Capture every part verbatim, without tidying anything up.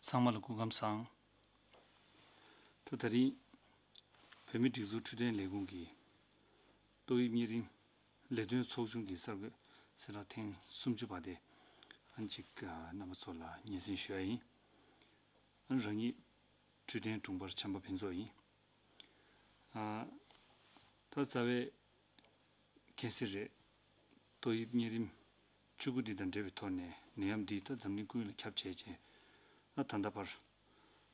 ཚང་མ་ལ་སྐུ་ཁམས་བཟང་། ད་དེ་རིང་བོད་མིའི་སྒྲིག་འཛུགས་འཕྲོད་བསྟེན་ལས་ཁུངས་ཀྱི་ཏོག་དབྱིབས་གཉན་རིམས་ལས་དོན་ཚོགས་ཆུང་གི་གསར་འགོད་གསལ་བསྒྲགས་ཐེངས་སུམ་ཅུ་པ་དེ་ཨ་ནི་ཅིག་རྣམ་པ་ཚོ་ལ་སྙན་སེང་ཞུ་ཡ་ཡིན། ཨ་ནི་རང་ཉིད་འཕྲོད་བསྟེན་དྲུང་འཕར་བྱམས་པ་ཕུན་ཚོགས་ཡིན། ཨ། ད་རྩ་བའི་ཁྱད་གསོད་རེད། ཏོག་དབྱིབས་གཉན་རིམས་བཅུ་དགུ་འདི་དང་འབྲེལ་བའི་ཐོག་ནས་ནད་ཡམས་འདི་ད་འཛམ་གླིང་ཀུན་ལ་ཁྱབ་བྱས་རྗེས། ད་ད་ལྟ་བར་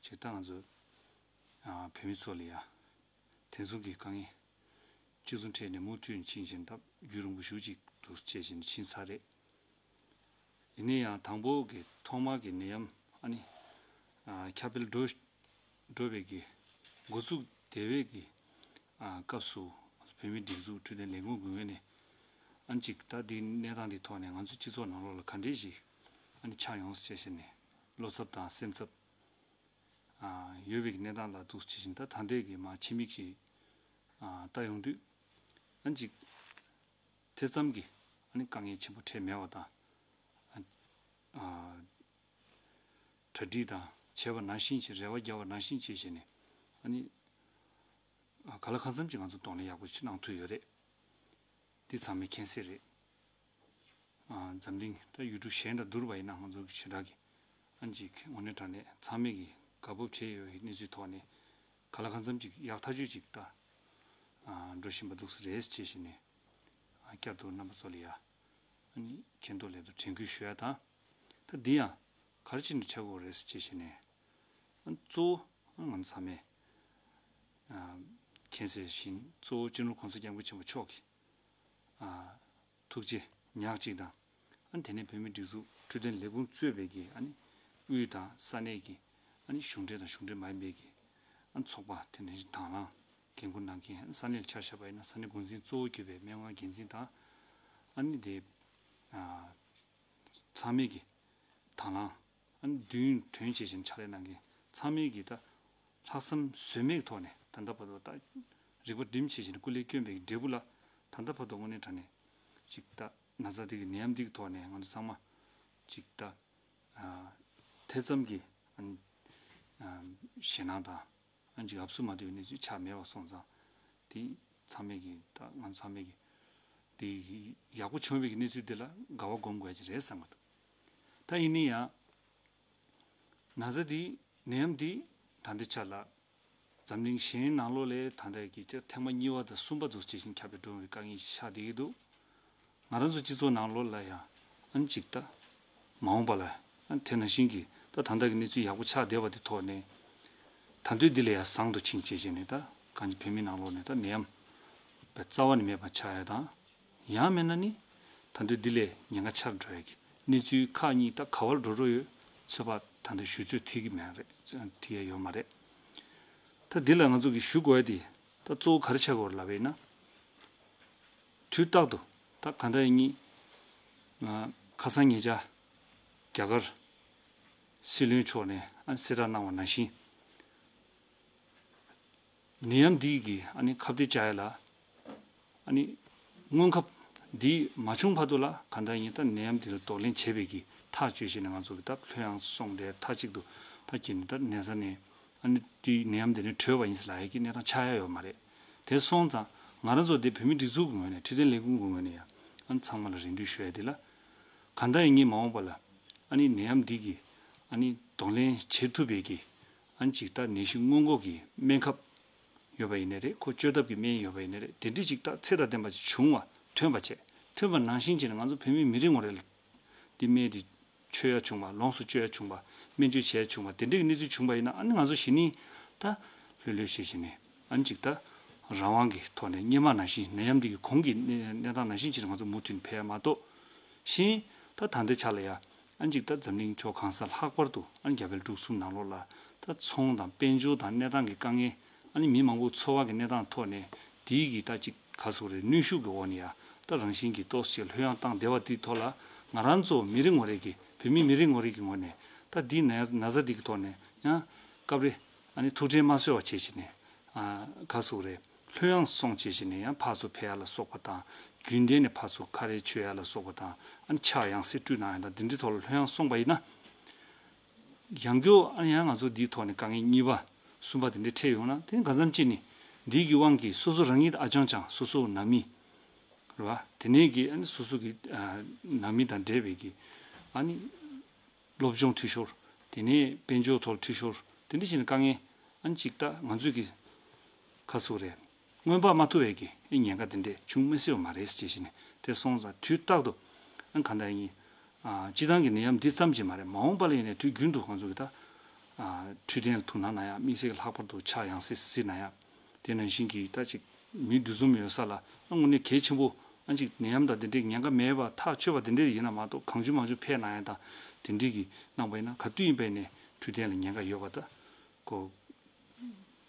ཅིག་ད་ང་ཚོ་ཨ་བོད་མི་ཚོ་ལ་ཡ་དེ་ཚོ་གི་དཀའ་ངལ་གཅིག་མཚུངས་འཕྲད་ནས་མུ་མཐུད་ཕྱིན་བཞིན་ད་རྒྱུན་རིང་པོ་ཞུ་ཅིག་འདུག་བྱས་བཞིན་ཕྱིན་ཚར་རེད། ཡིན་ན་ཡང་དང་པོ་གི་ཐོག་མ་གི་ནད་ཡམས་ཨ་ནི་ཨ་ཁྱབ་སྤེལ་འགྲོ་འགྲོ་བའི་གི་འགོ་ཚུགས་དེ་བས་གི་ཨ་སྐབས་སུ་བོད་མིའི་སྒྲིག་འཛུགས་འཕྲོད་བསྟེན་ལས་ཁུངས་ཀྱི་ངོས་ནས་ཨ་ནི་ཅིག་ད་འདི་གནས་སྟངས་འདི་ཐོག་ནས་ང་ཚོའི་སྤྱི་ཚོགས་ནང་ལོགས་ལ་ག་འདྲས་ཤིག་ཨ་ནི་ཆགས་ཡོང་ཟེར་བྱས་ནས་བློ་འཚབ་དང་སེམས་འཚབ་ཨ་ཡོད་པའི་གི་གནས་སྟངས་ལ་འདུག་བྱས་བཞིན་ད་ད་ལྟའི་གི་མ་ཕྱི་མིག་ཅིག་ཨ་ལྟ་ཡོང་དུས་ཨ་ནི་ཅིག་དེ་ཙམ་གྱི་ཨ་ནི་དཀའ་ངལ་ཆེན་པོ་འཕྲད་མེད་པ་དང་། ཨ་ཨ་གྲ་སྒྲིག་དང་བྱས་པ་ནང་བཞིན་བྱས་རེ་བ་བརྒྱབ་པ་ནང་བཞིན་བྱས་བྱས་ནས་ཨ་ནི་ཨ་ག་ལ་གང་འཚམ་ཅིག་ང་ཚོ་གདོང་ལེན་ཡག་པོ་ཞིག་གནང་ཐུབ་ཡོད་རེད། འདི་ཚང་མས་མཁྱེན་གསལ་རེད། ཨ་འཛམ་གླིང་ད་ཡུལ་གྲུ་གཞན་དང་བསྡུར་བ་ཡིན་ན་ང་ཚོ་གི་ཞེ་དྲག་གི་ཨ་ནི་ཅིག་དངོས་གནས་དྲང་གནས་ཚང་མས་ཀྱི་དགའ་སྤོབས་བྱས་ཡོད་པའི་གནས་ཚུལ་ཐོག་ནས་ག་ལ་གང་འཚམ་ཅིག་ཡག་ཐག་ཆོད་ཅིག་ད་ཨ་འགྲོ་བཞིན་པ་འདུག་ས་རེད་ཅེས་བྱས་ནས་ཨ་བསྐྱར་དུ་རྣམ་པ་ཚོ་ལ་ཡ་ཨ་ནི་མཁྱེན་རྟོགས་སླད་དུ་དྲན་སྐུལ་ཞུ་ཡ་དང་། ད་འདི་ཡང་ག་རེ་བྱས་ནས་ཆགས་ཀྱི་ཡོད་རེད་ཅེས་བྱས་ནས་ཨ་གཙོ་བོ་ཨ་ང་ཚང་མས་ཨ་མཁྱེན་གསལ་བཞིན་གཙོ་བོ་སྤྱི་ནོར་༸གོང་ས་༸སྐྱབས་མགོན་ཆེན་པོ་མཆོག་གི་ཨ་ཐུགས་རྗེ་ཉག་གཅིག་དང་། ཨ་ནི་དེ་ནས་བོད་མིའི་སྒྲིག་འཛུགས་འཕྲོད་བསྟེན་ལས་ཁུངས་གཙོས་པའི་གི་ཨ་ནི་དབུས་དང་ས་གནས་ཀྱི་ཨ་ནི་གཞུང་འབྲེལ་དང་གཞུང་འབྲེལ་མ་ཡིན་པའི་གི་ཨ་ནི་ཚོགས་པ་དེ་འདྲ་ཞིག་དང་བླངས་འགན་འཁུར་གནང་མཁན། ཨ་ནི་ས་གནས་ལ་ཆ་བཞག་པ་ཡིན་ན་ས་གནས་འགོ་འཛིན་གཙོ་བོ་གྱུར་པའི་སྨན་ཁང་འགན་འཛིན་དང་། ཨ་ནི་དེ་ཨ་ཚང་མས་ཀྱི་དང་བླངས། ཨ་ནི་མདུན་དོན་བྱེད་བཞིན་ཕྱག་ལས་གནང་མཁན་ཚང་མས་ཀྱི་ད་ལྷག་བསམ་ཟོལ་མེད་ཀྱི་ཐོག་ནས་ད་ལྟ་བར་དུ་ད་རིག་པ་བསྒྲིམས་བྱེད་བཞིན་སྐུ་ལས་བསྐྱོན་པའི་འབྲས་བུ་ལ་ད་ལྟ་བར་དུ་དངོས་གནས་དྲང་གནས་ཅིག་ད་ན་ཚ་འདི་གི་ནད་ཡམས་འདི་གི་ཐོག་ནས་ང་ཚོ་ཚང་མ་ཅིག་ད་ཨ་ཐེ་ཚོམ་གྱི་ཨ་ནི་ཨ་ཞེད་སྣང་དང་། ཨ་ནི་ཅིག་ཨབ་སུ་མ་བདེ་བའི་གནས་ཚུལ་ཆགས་མེད་པ་སོང་ཙང་། དེ་ཚང་མས་ཀྱི་ད་ང་ཚང་མས་ཀྱི་དེ་ཡག་པོ་བྱུང་བའི་གི་གནས་ཚུལ་དེ་ལ་དགའ་བ་སྒོམ་དགོས་ཀྱི་རེད་བསམ་གི་འདུག་ད་ཡིན་ན་ཡང་ན་ཚ་འདི་ནད་ཡམས་འདི་ད་ལྟའི་ཆ་ལ་འཛམ་གླིང་གཞན་ནང་ལོགས་ལས་ད་ལྟ་གི་ཐེངས་མ་གཉིས་པ་དང་གསུམ་པ་དུ་ཇི་བཞིན་ཁྱབ་པའི་འགྲོ་བའི་དཀའ་ངལ་ཞིག་ཆགས་བསྡད་ཀྱི་འདུག་ང་རང་ཚོ་སྤྱི་ཚོགས་ནང་ལོགས་ལ་ཡང་ཨ་ནི་ཅིག་ད་མ་འོངས་པ་ལ་ཨ་ནི་དེ་ནང་བཞིན་གྱི་ད་ད་ལྟ་གི་གནས་ཚུལ་ཡག་པོ་ཆགས་བསྡད་པ་དེ་ཐོག་ནས་ད་དུང་འདི་ལས་ཡང་བཟང་དུ་ཕྱིན་བྱས་བྱས་ནས་ད་གང་ཅི་བོད་མི་ནང་ལོགས་ནས་ད་ནད་ཡམས་པའི་རྩ་བ་ནས་མེད་པ་ཆགས་ཡ་དང་། ཡང་མིན་ན་ནི་ད་དུང་འདི་ལས་ཉེན་ཁ་ཆེ་རུ་འགྲོ་ཡ་གི་གནས་ཚུལ་ཁག་གཉིས་ད་ག་བར་འགྲོ་འགྲོ་ཡོད་ཚོད་དཔག་ད་ལྟ་ཞུ་ཚོད་ཐིག་གི་མེད་རེད། ཐིག་ཡ་ཡོད་མ་རེད། ད་འདི་ལ་ང་ཚོ་གི་ཞུ་དགོས་ཡ་དེ་ད་གཙོ་བོ་ག་རེ་ཆགས་ཀྱི་ཡོད་རེད་ལབ་པ་ཡིན་ན། དུས་རྟག་ཏུ་ད་གང་ལྟར་ཡིན་ངེས། ང་ཁ་སང་ཉེ་ཆར་རྒྱ་གར་སྲིད་བློན་མཆོག་ནས་ཨ་གསལ་བསྒྲགས་གནང་བ་ནང་བཞིན། ནད་ཡམས་འདི་གི་ཨ་ནི་ཁ་གཏད་བཅག་ཡ་ལ་ཨ་ནི་སྔོན་ཁབ་འདི་མ་བྱུང་བར་དུ་ལ་གང་ལྟར་ཡིན་ད་ནད་ཡམས་འདི་ལ་གདོང་ལེན་བྱེད་པའི་གི་ཐག་གཅོད་བྱས་ནས་ང་ཚོ་གི་ད་ལྷོད་ཡངས་སོང་སྟེ་མཐའ་གཅིག་ཏུ་ད་ཀྱི་ནི་ད་ནད་ས་ནས་ཨ་ནི་འདི་ནད་ཡམས་འདི་ནས་གྲོལ་བ་ཡིན་ཟེར་ལབ་ཡ་གི་གནས་སྟངས་ཆགས་ཡ་ཡོད་མ་རེད། དེ་སོང་ཙང་ང་རང་ཚོ་འདི་བོད་མིའི་སྒྲིག་འཛུགས་ཀྱི་ངོས་ནས་འཕྲོད་བསྟེན་ལས་ཁུངས་ཀྱི་ངོས་ནས་ཡང་ཨ་ནི་ཚང་མ་ལ་རེ་འདུན་ཞུ་ཡ་འདི་ལ། གང་ལྟར་ཡིན་ངེས་མ་འོངས་པ་ལ་ཨ་ནི་ནད་ཡམས་འདི་གི་ཨ་ནི་གདོང་ལེན་བྱེད་ཐུབ་པའི་གི་ཨ་ནི་ཅིག་ད་ནད་གཞི་སྔོན་འགོག་གི་སྨན་ཁབ་ཡོད་པ་ཡིན་ནའི་རེད། ཁོ་བཅོས་ཐབས་ཀྱི་སྨན་ཡོད་པ་ཡིན་ནའི་རེད། དེ་འདྲ་ཅིག་ད་ཚད་དང་ལྡན་པ་ཅིག་བྱུང་བ་ཐོན་པ་བྱས། ཐོན་པ་ནང་བཞིན་བྱས་ནས་ང་ཚོ་བོད་མི་མི་རེ་ངོ་རེ་ལ་འདི་སྨན་འདི་མཆོད་ཡ་བྱུང་བ། ལོངས་སུ་སྤྱོད་ཡ་བྱུང་བ། སྨན་བཅོས་བྱེད་ཡ་བྱུང་བ། དེ་འདྲ་གི་གནས་ཚུལ་བྱུང་བ་ཡིན་ན་ཨ་ནི་ང་ཚོ་གཞི་ནས་ད་ལྷོད་ལྷོད་བྱས་བྱས་ནས་ཨ་ནི་ཅིག་ད་རང་དབང་གི་ཐོག་ནས་སྔོན་མ་ནང་བཞིན་ནད་ཡམས་འདི་གི་གོང་གི་གནས་གནས་སྟངས་ནང་བཞིན་བྱས་ནས་ང་ཚོ་མུ་མཐུད་ནས་ཕེབས་ཡ་མ་གཏོགས། གཞན་ད་ད་ལྟའི་ཆ་ལ་ཡ་ཨ་ནི་ཅིག་ད་འཛམ་གླིང་ཕྱོགས་གང་སར་ལྷག་པར་དུ་ཨ་ནི་རྒྱ་བལ་འབྲུག་གསུམ་ནང་ལོགས་ལ་ད་ཚོང་དང་དཔལ་འབྱོར་དང་གནས་སྟངས་ཀྱི་དཀའ་ངལ། ཨ་ནི་མི་མང་པོ་འཚོ་བ་གི་གནས་སྟངས་ཐོག་ནས་དེའི་གི་ད་ཅིག་ག་ཟེར་དགོས་རེད། གནོན་ཤུགས་ཀྱི་འོག་ནས་ཡ་ད་རང་བཞིན་གྱིས་ཏོག་ཙམ་ལྷོད་ཡངས་བཏང་བསྡད་པ་དེའི་ཐོག་ལ་ང་རང་ཚོ་མི་རེ་ངོ་རེ་གི་བོད་མི་མི་རེ་ངོ་རེ་གི་ངོས་ནས་ད་འདི་ན་ན་ཚ་འདི་གི་ཐོག་ནས་ཡང་སྐབས་རེ་ཨ་ནི་ཐུགས་ཁྲལ་མ་བཟོད་པ་བྱེད་བཞིན་ནས་ཨ་ག་ཟེར་དགོས་རེད། ལྷོད་ཡངས་སོང་བྱེད་བཞིན་ནས་ཡང་ཕར་ཚུར་ཕེབས་ཡ་ལ་སོགས་པ་དང་རྒྱུན་ལྡན་ནས་ཕར་ཚུར་ཁ་རས་མཆོད་ཡ་ལ་སོགས་པ་དང་ཨ་ནི་ཕྱག་ཡང་སེ་བཀྲུས་གནང་ཡ་དང་འདི་འདྲའི་ཐོག་ལ་ལྷོད་ཡངས་སོང་བ་ཡིན་ན། ཡང་སྐྱར་ཨ་ནི་ཡང་ང་ཚོ་འདིའི་ཐོག་ནས་དཀའ་ངལ་གཉིས་པ་གསུམ་པ་དེ་འདྲ་འཕྲད་ཡོང་ན། དེ་གང་འཚམ་ཅིག་ནི་འདིའི་གི་དབང་གིས་སོ་སོ་རང་ཉིད་ཨ་ཅང་ཅང་སོ་སོ་ནང་མི་རེད་བ། དེ་ནས་གི་ཨ་ནི་སོ་སོ་གི་ཨ་ནང་མི་དང་འབྲེལ་བའི་གི་ཨ་ནི་སློབ་སྦྱོང་འཐུས་ཤོར། དེ་ནས་དཔལ་འབྱོར་ཐོག་འཐུས་ཤོར། དེ་འདྲ་བྱས་ནས་དཀའ་ངལ་ཨ་ནི་ཅིག་ད་ང་ཚོས་གི་ཁ་སོ་རེད། སྔོན་དཔག་མ་ཐུབ་པའི་གི་ཉེན་ཁ་དེ་འདྲས་བྱུང་མི་སྲིད་པ་མ་རེད་ཅེས་བྱས་ནས། དེ་སོང་ཙང་དུས་རྟག་ཏུ་ཨ་གང་ལྟར་ཡིན། ཨ་སྤྱི་བཏང་གི་ནད་ཡམས་འདི་ཙམ་གྱིས་མ་རེད། མ་འོངས་པ་ལ་ཡིན་ནའི་དུས་རྒྱུན་དུ་ང་ཚོ་གི་ད་ཨ་འཕྲོད་བསྟེན་ལ་ཐུགས་སྣང་གནང་ཡག། དམིགས་བསལ་གྱི་ལྷག་པར་དུ་ཕྱག་ཡང་སེ་སེ་གནང་ཡག། དེ་ནང་བཞིན་གྱི་ད་ཅིག་མི་འདུ་འཛོམས་ཡོད་ས་ལ་ཨ་དངོས་གནས་གལ་ཆེན་པོ་ཨ་ཅིག་ནད་ཡམས་དང་དེ་འདྲའི་ཉེན་ཁ་མེད་པ་ཐག་ཆོད་པ་དེ་འདྲས་ཡིན་ན་མ་གཏོགས། གང་བྱུང་མང་བྱུང་ཕེབས་གནང་ཡག་དང་དེ་འདྲས་ཀྱི་གནང་པ་ཡིན་ན། ག་དུས་ཡིན་པ་ཡིན་ནའི་འཕྲོད་བསྟེན་ལ་ཉེན་ཁ་ཡོད་པ་ད་ཀོ་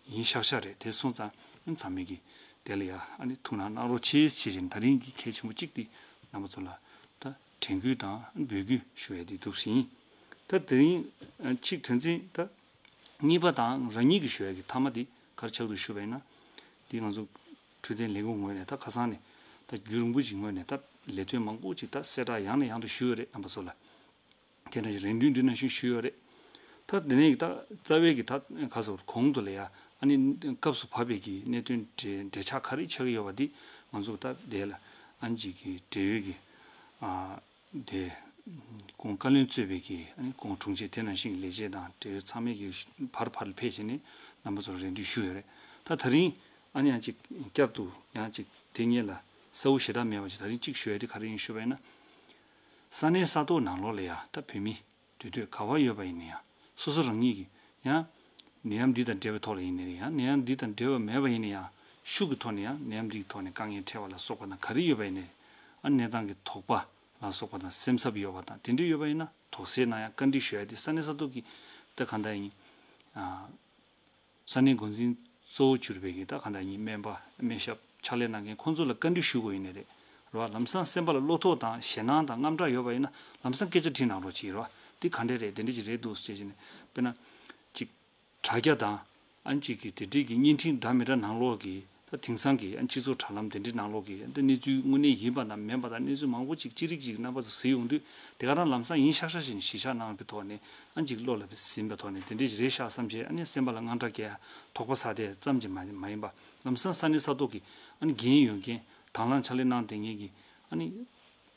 ཡིན་ཤག་ཤག་རེད། དེ་སོང་ཙང་ཚང་མས་ཀྱིས་དེ་ལ་ཡ་ཨ་ནི་ཐུགས་སྣང་གནང་རོགས་བྱེད་ཅེས་བྱས་ནས། ད་རིང་གི་གལ་ཆེན་པོ་གཅིག་དེ་རྣམ་པ་ཚོ་ལ་ད་དྲན་སྐུལ་དང་འབོད་སྐུལ་ཞུ་ཡ་དེ་འདུག་ཟིན། ད་དེ་རིང་ཨ་གཅིག་དོན་ཚན་ད་གཉིས་པ་དང་རང་ཉིད་ཀྱིས་ཞུ་ཡ་གི་མཐའ་མ་དེ་ག་རེ་ཆགས་འདུག་ཞུ་བ་ཡིན་ན། དེ་ང་ཚོ་འཕྲོད་བསྟེན་ལས་ཁུངས་ངོས་ནས་ད་ཁ་སང་ནས་ད་རྒྱུན་རིང་པོ་ཞིག་ངོས་ནས་ད་ལས་དོན་མང་པོ་ཅིག་ད་གསལ་བསྒྲགས་ཡང་ནས་ཡང་དུ་ཞུས་ཡོད་རེད། རྣམ་པ་ཚོ་ལ། དེ་འདྲ་ཞིག་རེ་འདུན་འདི་ནང་བཞིན་ཞུས་ཡོད་རེད། ད་དེ་ནས་ད་རྩ་བའི་གི་ད་ག་ཟེར་གོང་དུ་ལ་ཡ་ཨ་ནི་སྐབས་སུ་བབས་པའི་གི་གནད་དོན་འབྲེལ་འབྲེལ་ཆགས་ག་རེ་ཆགས་ཀྱི་ཡོད་པ་འདི་ང་ཚོ་ད་དེ་ལ་ཨ་ནི་ཅིག་གི་འབྲེལ་ཡོད་ཀྱི་ཨ་དེ་ཁོང་བཀའ་བློན་གཙོས་པའི་གི་ཨ་ནི་ཁོང་དྲུང་ཆེ། དེ་ནང་བཞིན་ལས་བྱེད་དང་འབྲེལ་ཡོད་ཚང་མས་གི་བར་བར་ལ་ཕེབས་བྱས་ནས་རྣམ་པ་ཚོར་རེ་འདུན་ཞུས་ཡོད་རེད། ད་དེ་རིང་ཨ་ནི་ཡང་ཅིག་བསྐྱར་དུ་ཡང་ཅིག་དེ་སྔོན་ལ་གསལ་པོ་ཞེ་དྲག་མེད་པ་ཅིག་དེ་རིང་ཅིག་ཞུ་ཡ་དེ་ག་རེ་ཡིན་ཞུས་པ་ཡིན་ན། ས་གནས་ས་ཐོག་ནང་ལོགས་ལ་ཡ་ད་བོད་མི་དུས་ཚོད་ག་པར་ཡོད་པ་ཡིན་ན་ཡང་། སོ་སོ་རང་ཉིད་ཀྱིས་ཡང་ནད་ཡམས་འདི་དང་འབྲེལ་བའི་ཐོག་ལ་ཡིན་ནའི་རེད། ཡང་ནད་ཡམས་འདི་དང་འབྲེལ་བ་མེད་པ་ཡིན་ན་ཡང་། ཤུགས་ཀྱི་ཐོག་ནས་ཡང་ནད་ཡམས་འདིའི་ཐོག་ནས་དཀའ་ངལ་འཕྲད་པ་ལ་སོགས་པ་དང་། ག་རེ་ཡོད་པ་ཡིན་ནའི་ཨ་གནས་སྟངས་ཀྱི་དོགས་པ་ལ་སོགས་པ་དང་། སེམས་འཚབ་ཡོད་པ་དང་དེ་འདྲ་ཡོད་པ་ཡིན་ན་དོགས་སེལ་གནང་ཡ་བཀའ་འདྲི་ཞུ་ཡ་དེ་ས་གནས་ས་ཐོག་གི་ད་གང་ལྟར་ཡིན། ཨ། ས་གནས་འགོ་འཛིན་གཙོ་བོ་གྱུར་པའི་གི་ད་གང་ལྟར་ཡིན། སྨན་པ་སྨན་ཞབས་ཕྱག་ལས་གནང་མཁན་ཁོང་ཚོ་ལ་བཀའ་འདྲི་ཞུ་དགོས་ཡིན་ནའི་རེད། རེད་བ། ལམ་སང་སེམས་པ་ལ་བློ་དོགས་དང་ཞེད་སྣང་དང་དངངས་སྐྲག་ཡོད་པ་ཡིན་ན་ལམ་སང་སྐད་ཆ་དྲིས་གནང་རོགས་གྱིས། རེད་བ། འདི་ག་འདྲས་རེད། དེ་འདྲས་ཅིག་རེད་འདུག་ཅེས་བྱས་ནས། དཔེར་ན་ཅིག་དྲ་རྒྱ་དང་ཨ་ནི་ཅིག་གི་དེ་འདྲས་ཀྱི་བརྙན་འཕྲིན་འདྲ་མི་འདྲ་ནང་ལོགས་ཀྱི་ད་དེང་སང་གི་ཨ་ནི་སྤྱི་ཚོགས་དྲ་ལམ་དེ་འདྲའི་ནང་ལོགས་ཀྱི་ད་གནས་ཚུལ་དངོས་གནས་ཡིན་པ་དང་མིན་པ་དང་། གནས་ཚུལ་མང་པོ་ཅིག་ཅི་རིགས་ཅིག་རྣམ་པ་ཚོ་གཟིགས་ཡོང་དུས། དེ་ག་རང་ལམ་སང་ཡིན་ཤག་ཤག་བཞིན་གཞི་བཞག་གནང་བའི་ཐོག་ནས་ཨ་ནི་ཅིག་བློ་ལ་ཟིན་པའི་ཐོག་ནས་དེ་འདྲས་ཞིག་རེད་ཤག་བསམ་བྱས། ཨ་ནི་སེམས་པ་ལ་དངངས་སྐྲག་སྐྱེ་ཡ་དོགས་པ་ཟ་དེ་ཙམ་གྱིས་མ་མ་ཡིན་པ། ལམ་སང་ས་གནས་ས་ཐོག་གི་ཨ་ནི་འགན་ཡོད་མཁན། དང་བླངས་ཕྱག་ལས་གནང་བསྡད་མཁན་གྱི་ཨ་ནི་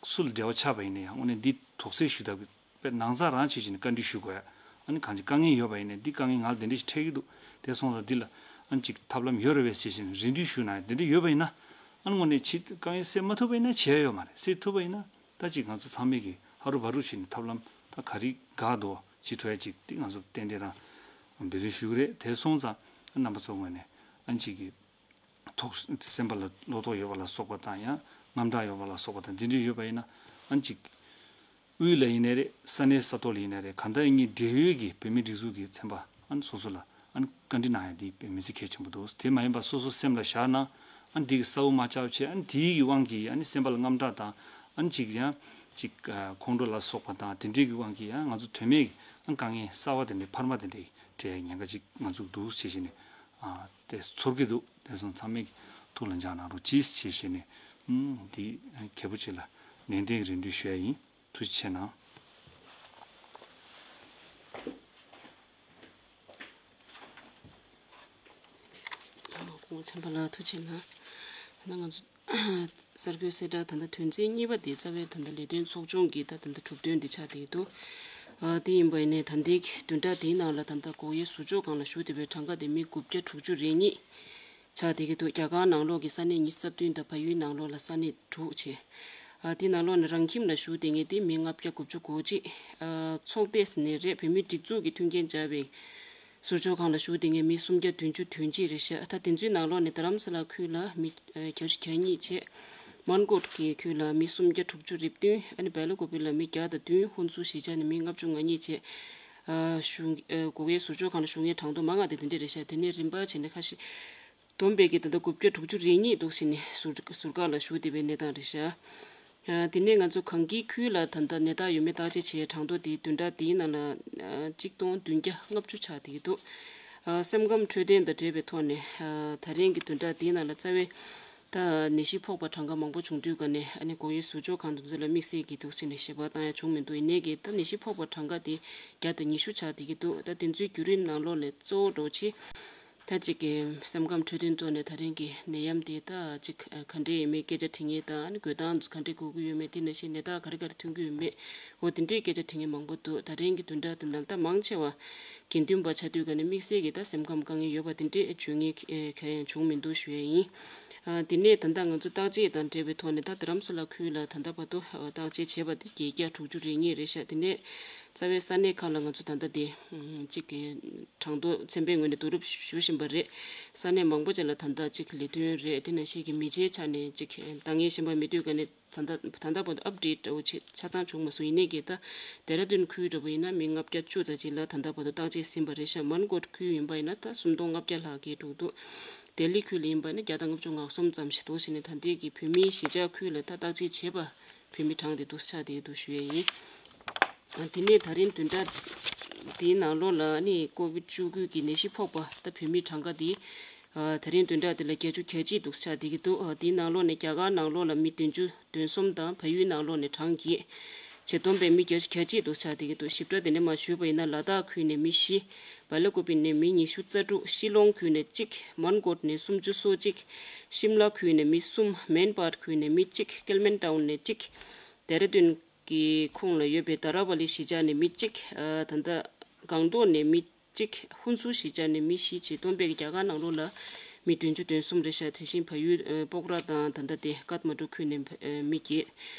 སུ་ལ་འབྲེལ་བ་ཆགས་པ་ཡིན་ན་ཡང་། དངོས་གནས་འདི་དོགས་སེལ་ཞུ་ཐབས་ཀྱི་དཔེ་ནང་ཚགས་རང་བྱེད་བཞིན་བཀའ་འདྲི་ཞུ་དགོས་ཡ། ཨ་ནི་གང་ཅི་དཀའ་ངལ་ཡོད་པ་ཡིན་ནའི་འདི་དཀའ་ངལ་ང་ལ་དེ་འདྲ་ཞིག་འཕྲད་ཀྱི་འདུག་དེ་སོང་ཙང་འདི་ལ་ཨ་ནི་ཅིག་ཐབས་ལམ་ཡོད་རེད་པས་ཞེས་བྱས་ནས་རེ་འདུན་ཞུ་གནང་ཡ་དེ་འདྲ་ཡོད་པ་ཡིན་ན། ཨ་ནི་དངོས་གནས་ཅིག་དཀའ་ངལ་སེལ་མ་ཐུབ་པ་ཡིན་ན་བྱས་ཡོད་མ་རེད། སེལ་ཐུབ་པ་ཡིན་ན་ད་ཅིག་ང་ཚོ་ཚང་མས་ཀྱི་ཧ་རུ་བ་རུ་བྱས་ནས་ཐབས་ལམ་ད་ག་རེ་འགག་འདུག་བྱེད་ཐུབ་ཡ་ཅིག་དེ་ང་ཚོ་ཏན་ཏན་རང་འབད་བརྩོན་ཞུ་གི་རེད། དེ་སོང་ཙང་རྣམ་པ་ཚོ་ངོས་ནས་ཨ་ནི་ཅིག་གི་དོགས། སེམས་པ་ལ་བློ་དོགས་ཡོད་པ་ལ་སོགས་པ་དང་། ཡང་དངངས་སྐྲག་ཡོད་པ་ལ་སོགས་པ་དང་། འདི་འདྲ་ཡོད་པ་ཡིན་ན་ཨ་ནི་ཅིག་དབུས་ལ་ཡིན་ནའི་རེད། ས་གནས་ས་ཐོག་ལ་ཡིན་ནའི་རེད། གང་ལྟར་ཡིན་ནའི་འབྲེལ་ཡོད་ཀྱི་བོད་མིའི་སྒྲིག་འཛུགས་ཀྱི་ཚན་པ་ཨ་ནི་སོ་སོ་ལ་ཨ་ནི་བཀའ་འདྲི་གནང་ཡ་འདི་དཔེ་མི་སྲིད་གལ་ཆེན་པོ་འདུག་དེ་མ་ཡིན་པ་སོ་སོ་སེམས་ལ་བཞག་ན་ཨ་ནི་འདི་གི་གསལ་པོ་མ་ཆགས་པ་བྱས། ཨ་ནི་དེའི་གི་དབང་གིས་ཨ་ནི་སེམས་པ་ལ་དངངས་སྐྲག་དང་། ཨ་ནི་ཅིག་ཡང་ཅིག་ཁོང་ཁྲོ་ལ་སོགས་པ་དང་དེ་འདྲའི་གི་དབང་གིས་ཡང་ང་ཚོ་དོན་མེད་ཀྱི་ཨ་ནི་དཀའ་ངལ་གསར་པ་དེ་འདྲའི་འཕར་མ་དེ་འདྲའི་འཕྲད་ཉེན་ཁ་ཅིག་ང་ཚོ་འདུག་ཅེས་བྱས་ནས། ཨ་དེ་ཚོར་གྱི་འདུག་དེ་སོང་ཚང་མས་ཐུགས་ལ་འཇགས་གནང་རོགས་གྱིས་ཞེས་བྱས་ནས། ཨུམ། འདི་གལ་པོ་ཆེ་ལ་ནན་ཏན་རེ་འདུན་ཞུ་ཡ་ཡིན། ཐུགས་རྗེ་ཆེ་གནང་། སྐུ་ངོ་ཚན་པ་ལགས་ཐུགས་རྗེ་གནང་། ད་ང་ཚོ་གསར་འགོད་གསལ་བསྒྲགས་ད་ལྟ་དོན་ཚན་གཉིས་པ་དེ་རྩ་བའི་ད་ལྟ་ལས་དོན་ཚོགས་ཆུང་གི་ད་ད་ལྟ་གྲུབ་དོན་འདི་ཆགས་བསྡད་ཀྱི་འདུག་ཨ་དེ་ཡིན་པ་ཡིན་ནའི་ད་ལྟའི་བདུན་ཕྲག་འདིའི་ནང་ལ་ད་ལྟ་སྒོ་དབྱེ་ཟུར་འཇོག་ཁང་ལ་ཞུགས་བསྡད་པའི་གྲངས་ཀ་དེ་མི་དགུ་བརྒྱ་དྲུག་ཅུ་རེ་གཉིས་ཆགས་བསྡད་ཀྱི་འདུག་རྒྱ་གར་ནང་ལོགས་ཀྱི་ས་གནས་ཉི་ཤུ་རྩ་བདུན་དང་བལ་ཡུལ་ནང་ལོགས་ལ་ས་གནས་དྲུག་བྱས། ཨ་དེའི་ནང་ལོགས་ནས་རང་ཁྱིམ་ལ་ཞུགས་བསྡད་མཁན་དེ་མི་ལྔ་བརྒྱ་དགུ་བཅུ་གོ་གཅིག་ཨ་ཚོགས་སྡེ་ཟེར་ནས་རེད། བོད་མིའི་སྒྲིག་འཛུགས་ཀྱི་མཐུན་རྐྱེན་སྦྱར་བའི་ཟུར་འཇོག་ཁང་ལ་ཞུགས་བསྡད་མཁན་མི་སུམ་བརྒྱ་བདུན་ཅུ་དོན་གཅིག་རེད་ཤག་ད་དེ་ཚོའི་ནང་ལོགས་ནས་རྡ་རམ་ས་ལ་ཁུལ་ལ་མི་ཨ་བརྒྱད་ཅུ་གྱ་གཉིས་བྱས། མན་གོཊ་གི་ཁུལ་ལ་མི་སུམ་བརྒྱ་དྲུག་ཅུ་རེ་བདུན། ཨ་ནི་སྦེ་ལ་ཀོ་པི་ལ་མི་བརྒྱ་དང་བདུན། ཧོན་སུར་གཞིས་ཆགས་ནས་མི་ལྔ་བཅུ་ང་གཉིས་བྱས། ཨ་ཞུ་ཨ་སྒོ་དབྱེ་ཟུར་འཇོག་ཁང་ལ་ཞུགས་མཁན་གྲངས་ཐོ་མང་ང་དེ་དེ་འདྲས་རེད་ཤག་དེ་ནས་རིམ་པ་བྱས་ནས་ཁ་ཤས་བསྡོམས་པས་ཀྱི་ད་ལྟ་དགུ་བརྒྱ་དྲུག་ཅུ་རེ་གཉིས་འདུག་ཟེར་ནས་ཟུར་ཟུར་བཀག་ལ་ཞུགས་བསྡད་པའི་གནས་སྟངས་རེད་ཤག་ཨ་དེ་ནས་ང་ཚོ་གངས་སྐྱིད་ཁུལ་ལ་ད་ལྟ་ནད་རྟགས་ཡོད་མེད་བརྟག་དཔྱད་བྱས་གྲངས་ཐོ་དེ་བདུན་ཕྲག་འདིའི་ནང་ལ་ཨ་གཅིག་སྟོང་བདུན་བརྒྱ་ལྔ་བཅུ་ཆགས་བསྡད་ཀྱི་འདུག་ཨ་སེམས་ཁམས་འཕྲོད་བསྟེན་དང་འབྲེལ་བའི་ཐོག་ནས་ཨ་ད་རིང་གི་བདུན་ཕྲག་འདིའི་ནང་ལ་རྩ་བའི་ ད་ནད་གཞི་ཕོག་པ་གྲངས་ཀ་མང་པོ་བྱུང་དུས་ཀ་ནས་ཨ་ནི་སྒོ་དབྱེ་ཟུར་འཇོག་ཁང་དེ་ཚོ་ལ་དམིགས་བསལ་གྱི་འདུག་ཟེར་ནས་ཞིབ་པ་བཏང་ཡ་བྱུང་མི་འདུག་ཡིན་ནའི་གི་ད་ནད་གཞི་ཕོག་པ་གྲངས་ཀ་དེ་བརྒྱ་དང་ཉི་ཤུ་ཆགས་བསྡད་ཀྱི་འདུག་ད་དེ་ཚོའི་བརྒྱུད་རིམ་ནང་ལོགས་ལ་གཙོ་བོ་འདྲ་བོ་ཆེ། ད་ཅིག་གི་སེམས་ཁམས་འཕྲོད་བསྟེན་ཐོག་ནས་ད་རིང་གི་ནད་ཡམས་དེ་ད་ཅིག་ག་འདྲས་ཡིན་མིན་སྐད་ཆ་དྲི་མཁན་དང་ཨ་ནི་འགོས་སྟངས་ག་འདྲས་འགོས་ཀྱི་ཡོད་མེད། དེ་ནང་བཞིན་ནད་རྟགས་ག་རེ་ག་རེ་ཐོན་གྱི་ཡོད་མེད། འོ་དེ་འདྲས་སྐད་ཆ་དྲི་མཁན་མང་པོ་འདུག་ད་རིང་གི་བདུན་ཕྲག་དེ་ནང་ད་མང་ཆེ་བ་དགེ་འདུན་པ་ཆགས་དུས་ཀ་ནས་དམིགས་བསལ་གྱི་ད་སེམས་ཁམས་དཀའ་ངལ་ཡོད་པ་དེ་འདྲས་བྱུང་མཁན་ག་ཡང་བྱུང་མི་འདུག་ཞུ་ཡས་ཡིན། ཨ་དེ་ནས་ད་ལྟ་ང་ཚོ་བརྟག་དཔྱད་དང་འབྲེལ་བའི་ཐོག་ནས་ད་རྡ་རམ་ས་ལ་ཁུལ་ལ་ད་ལྟ་བར་དུ་བརྟག་དཔྱད་བྱས་པ་དེ་བརྒྱད་བརྒྱ་དྲུག་ཅུ་རེ་གཉིས་རེད་ཤག་དེ་ནས་རྩ་བའི་ས་གནས་ཁག་ལ་ང་ཚོ་ད་ལྟ་དེ་གཅིག་གི་གྲངས་ཐོ་ཚན་པའི་ངོས་ནས་བསྡུ་རུབ་ཞུ་བཞིན་པ་རེད། ས་གནས་མང་པོ་ཅིག་ལ་ད་ལྟ་གཅིག་ལས་དོན་རེད། དེ་ནང་བཞིན་གྱི་མི་ཚེའི་ཆ་ནས་གཅིག་ལྟ་ངན་གཞན་པ་མེད་དུས་ཀ་ནས་ད་ལྟ་ད་ལྟ་བར་དུ་ཨབ་ཌེཊ་འདྲ་བོ་ཆེ་ཆ་ཚང་བྱུང་མ་སོང་། ཡིན་ནའི་གི་ད་ལྡེ་ར་ལྡུན་ཁུལ་འདྲ་བོ་ཡིན་ན་མི་ལྔ་བརྒྱ་བཅུ་ཙམ་ཅིག་ལ་ད་ལྟ་བར་དུ་བརྟག་དཔྱད་ཟིན་པ་རེད་ཤག་མན་གོཊ་ཁུལ་ཡིན་པ་ཡིན་ན་ད་སུམ་སྟོང་ལྔ་བརྒྱ་ལྷག་བརྒལ་འགྲོ་གི་འདུག་ལྡི་ལི་ཁུལ་ལ་ཡིན་པ་ཡིན་ན་བརྒྱ་དང་ལྔ་བཅུ་ང་གསུམ་ཙམ་ཞིག་འདུག་ཟེར་ནས་ད་ལྟའི་གི་བོད་མིའི་གཞིས་ཆགས་ཁུལ་ལ་ད་བརྟག་དཔྱད་བྱས་པ་བོད་མི་གྲངས་དེ་འདུག་ཆགས་དེ་འདུག་ཞུ་ཡས་ཡིན། ཨ་དེ་ནས་ད་རིང་བདུན་ཕྲག་དེའི་ནང་ལོགས་ལ་ནི་ཀོ་བིད་བཅུ་དགུ་གི་ནད་གཞི་ཕོག་པ་ད་བོད་མི་གྲངས་ཀ་དེ་ཨ་ད་རིང་བདུན་ཕྲག་དེ་ལ་བརྒྱད་ཅུ་གྱ་གཅིག་འདུག་ཆགས་བསྡད་ཀྱི་འདུག་ཨ་དེའི་ནང་ལོགས་ནས་རྒྱ་གར་ནང་ལོགས་ལ་མི་བདུན་ཅུ་དོན་གསུམ་དང་བལ་ཡུལ་ནང་ལོགས་ནས་གྲངས་བརྒྱད། བྱེ་བསྡོམས་པའི་མི་བརྒྱད་ཅུ་གྱ་གཅིག་འདུག་ཆགས་བསྡད་ཀྱི་འདུག་ཞིབ་ཕྲ་དེ་ནས་མར་ཞུས་པ་ཡིན་ན་ལ་དྭགས་ཁུལ་ནས་མི་བཞི། སྦེལ་ཀོབ་ནས་མི་ཉི་ཤུ་རྩ་དྲུག་ཤི་ལོང་ཁུལ་ནས་གཅིག་མན་གོཊ་ནས་སུམ་ཅུ་སོ་གཅིག་ཤིམ་ལ་ཁུལ་ནས་མི་གསུམ། མན་པཱར་ཁུལ་ནས་མི་གཅིག་ཀལ་མན་ཏའུན་ནས་གཅིག་ལྡེ་ར་ལྡུན་གྱི་ཁོངས་ལ་ཡོད་པའི་དཱ་ར་བ་ལི་གཞིས་ཆགས་ནས་མི་གཅིག་ཨ་ད་ལྟ་སྒང་ཏོག་ནས་མི་གཅིག་ཧུན་སུར་གཞིས་ཆགས་ནས་མི་བཞི། བྱེ་བསྡོམས་པའི་རྒྱ་གར་ནང་ལོགས་ལ་མི་བདུན་ཅུ་དོན་གསུམ་རེད་ཤག་དེ་བཞིན་བལ་ཡུལ་ཨ་པོག་ར་དང་ད་ལྟ་དེ་ཀཏ་མན་ཌུ་ཁུལ་ནས་ཨ་མི་བརྒྱད་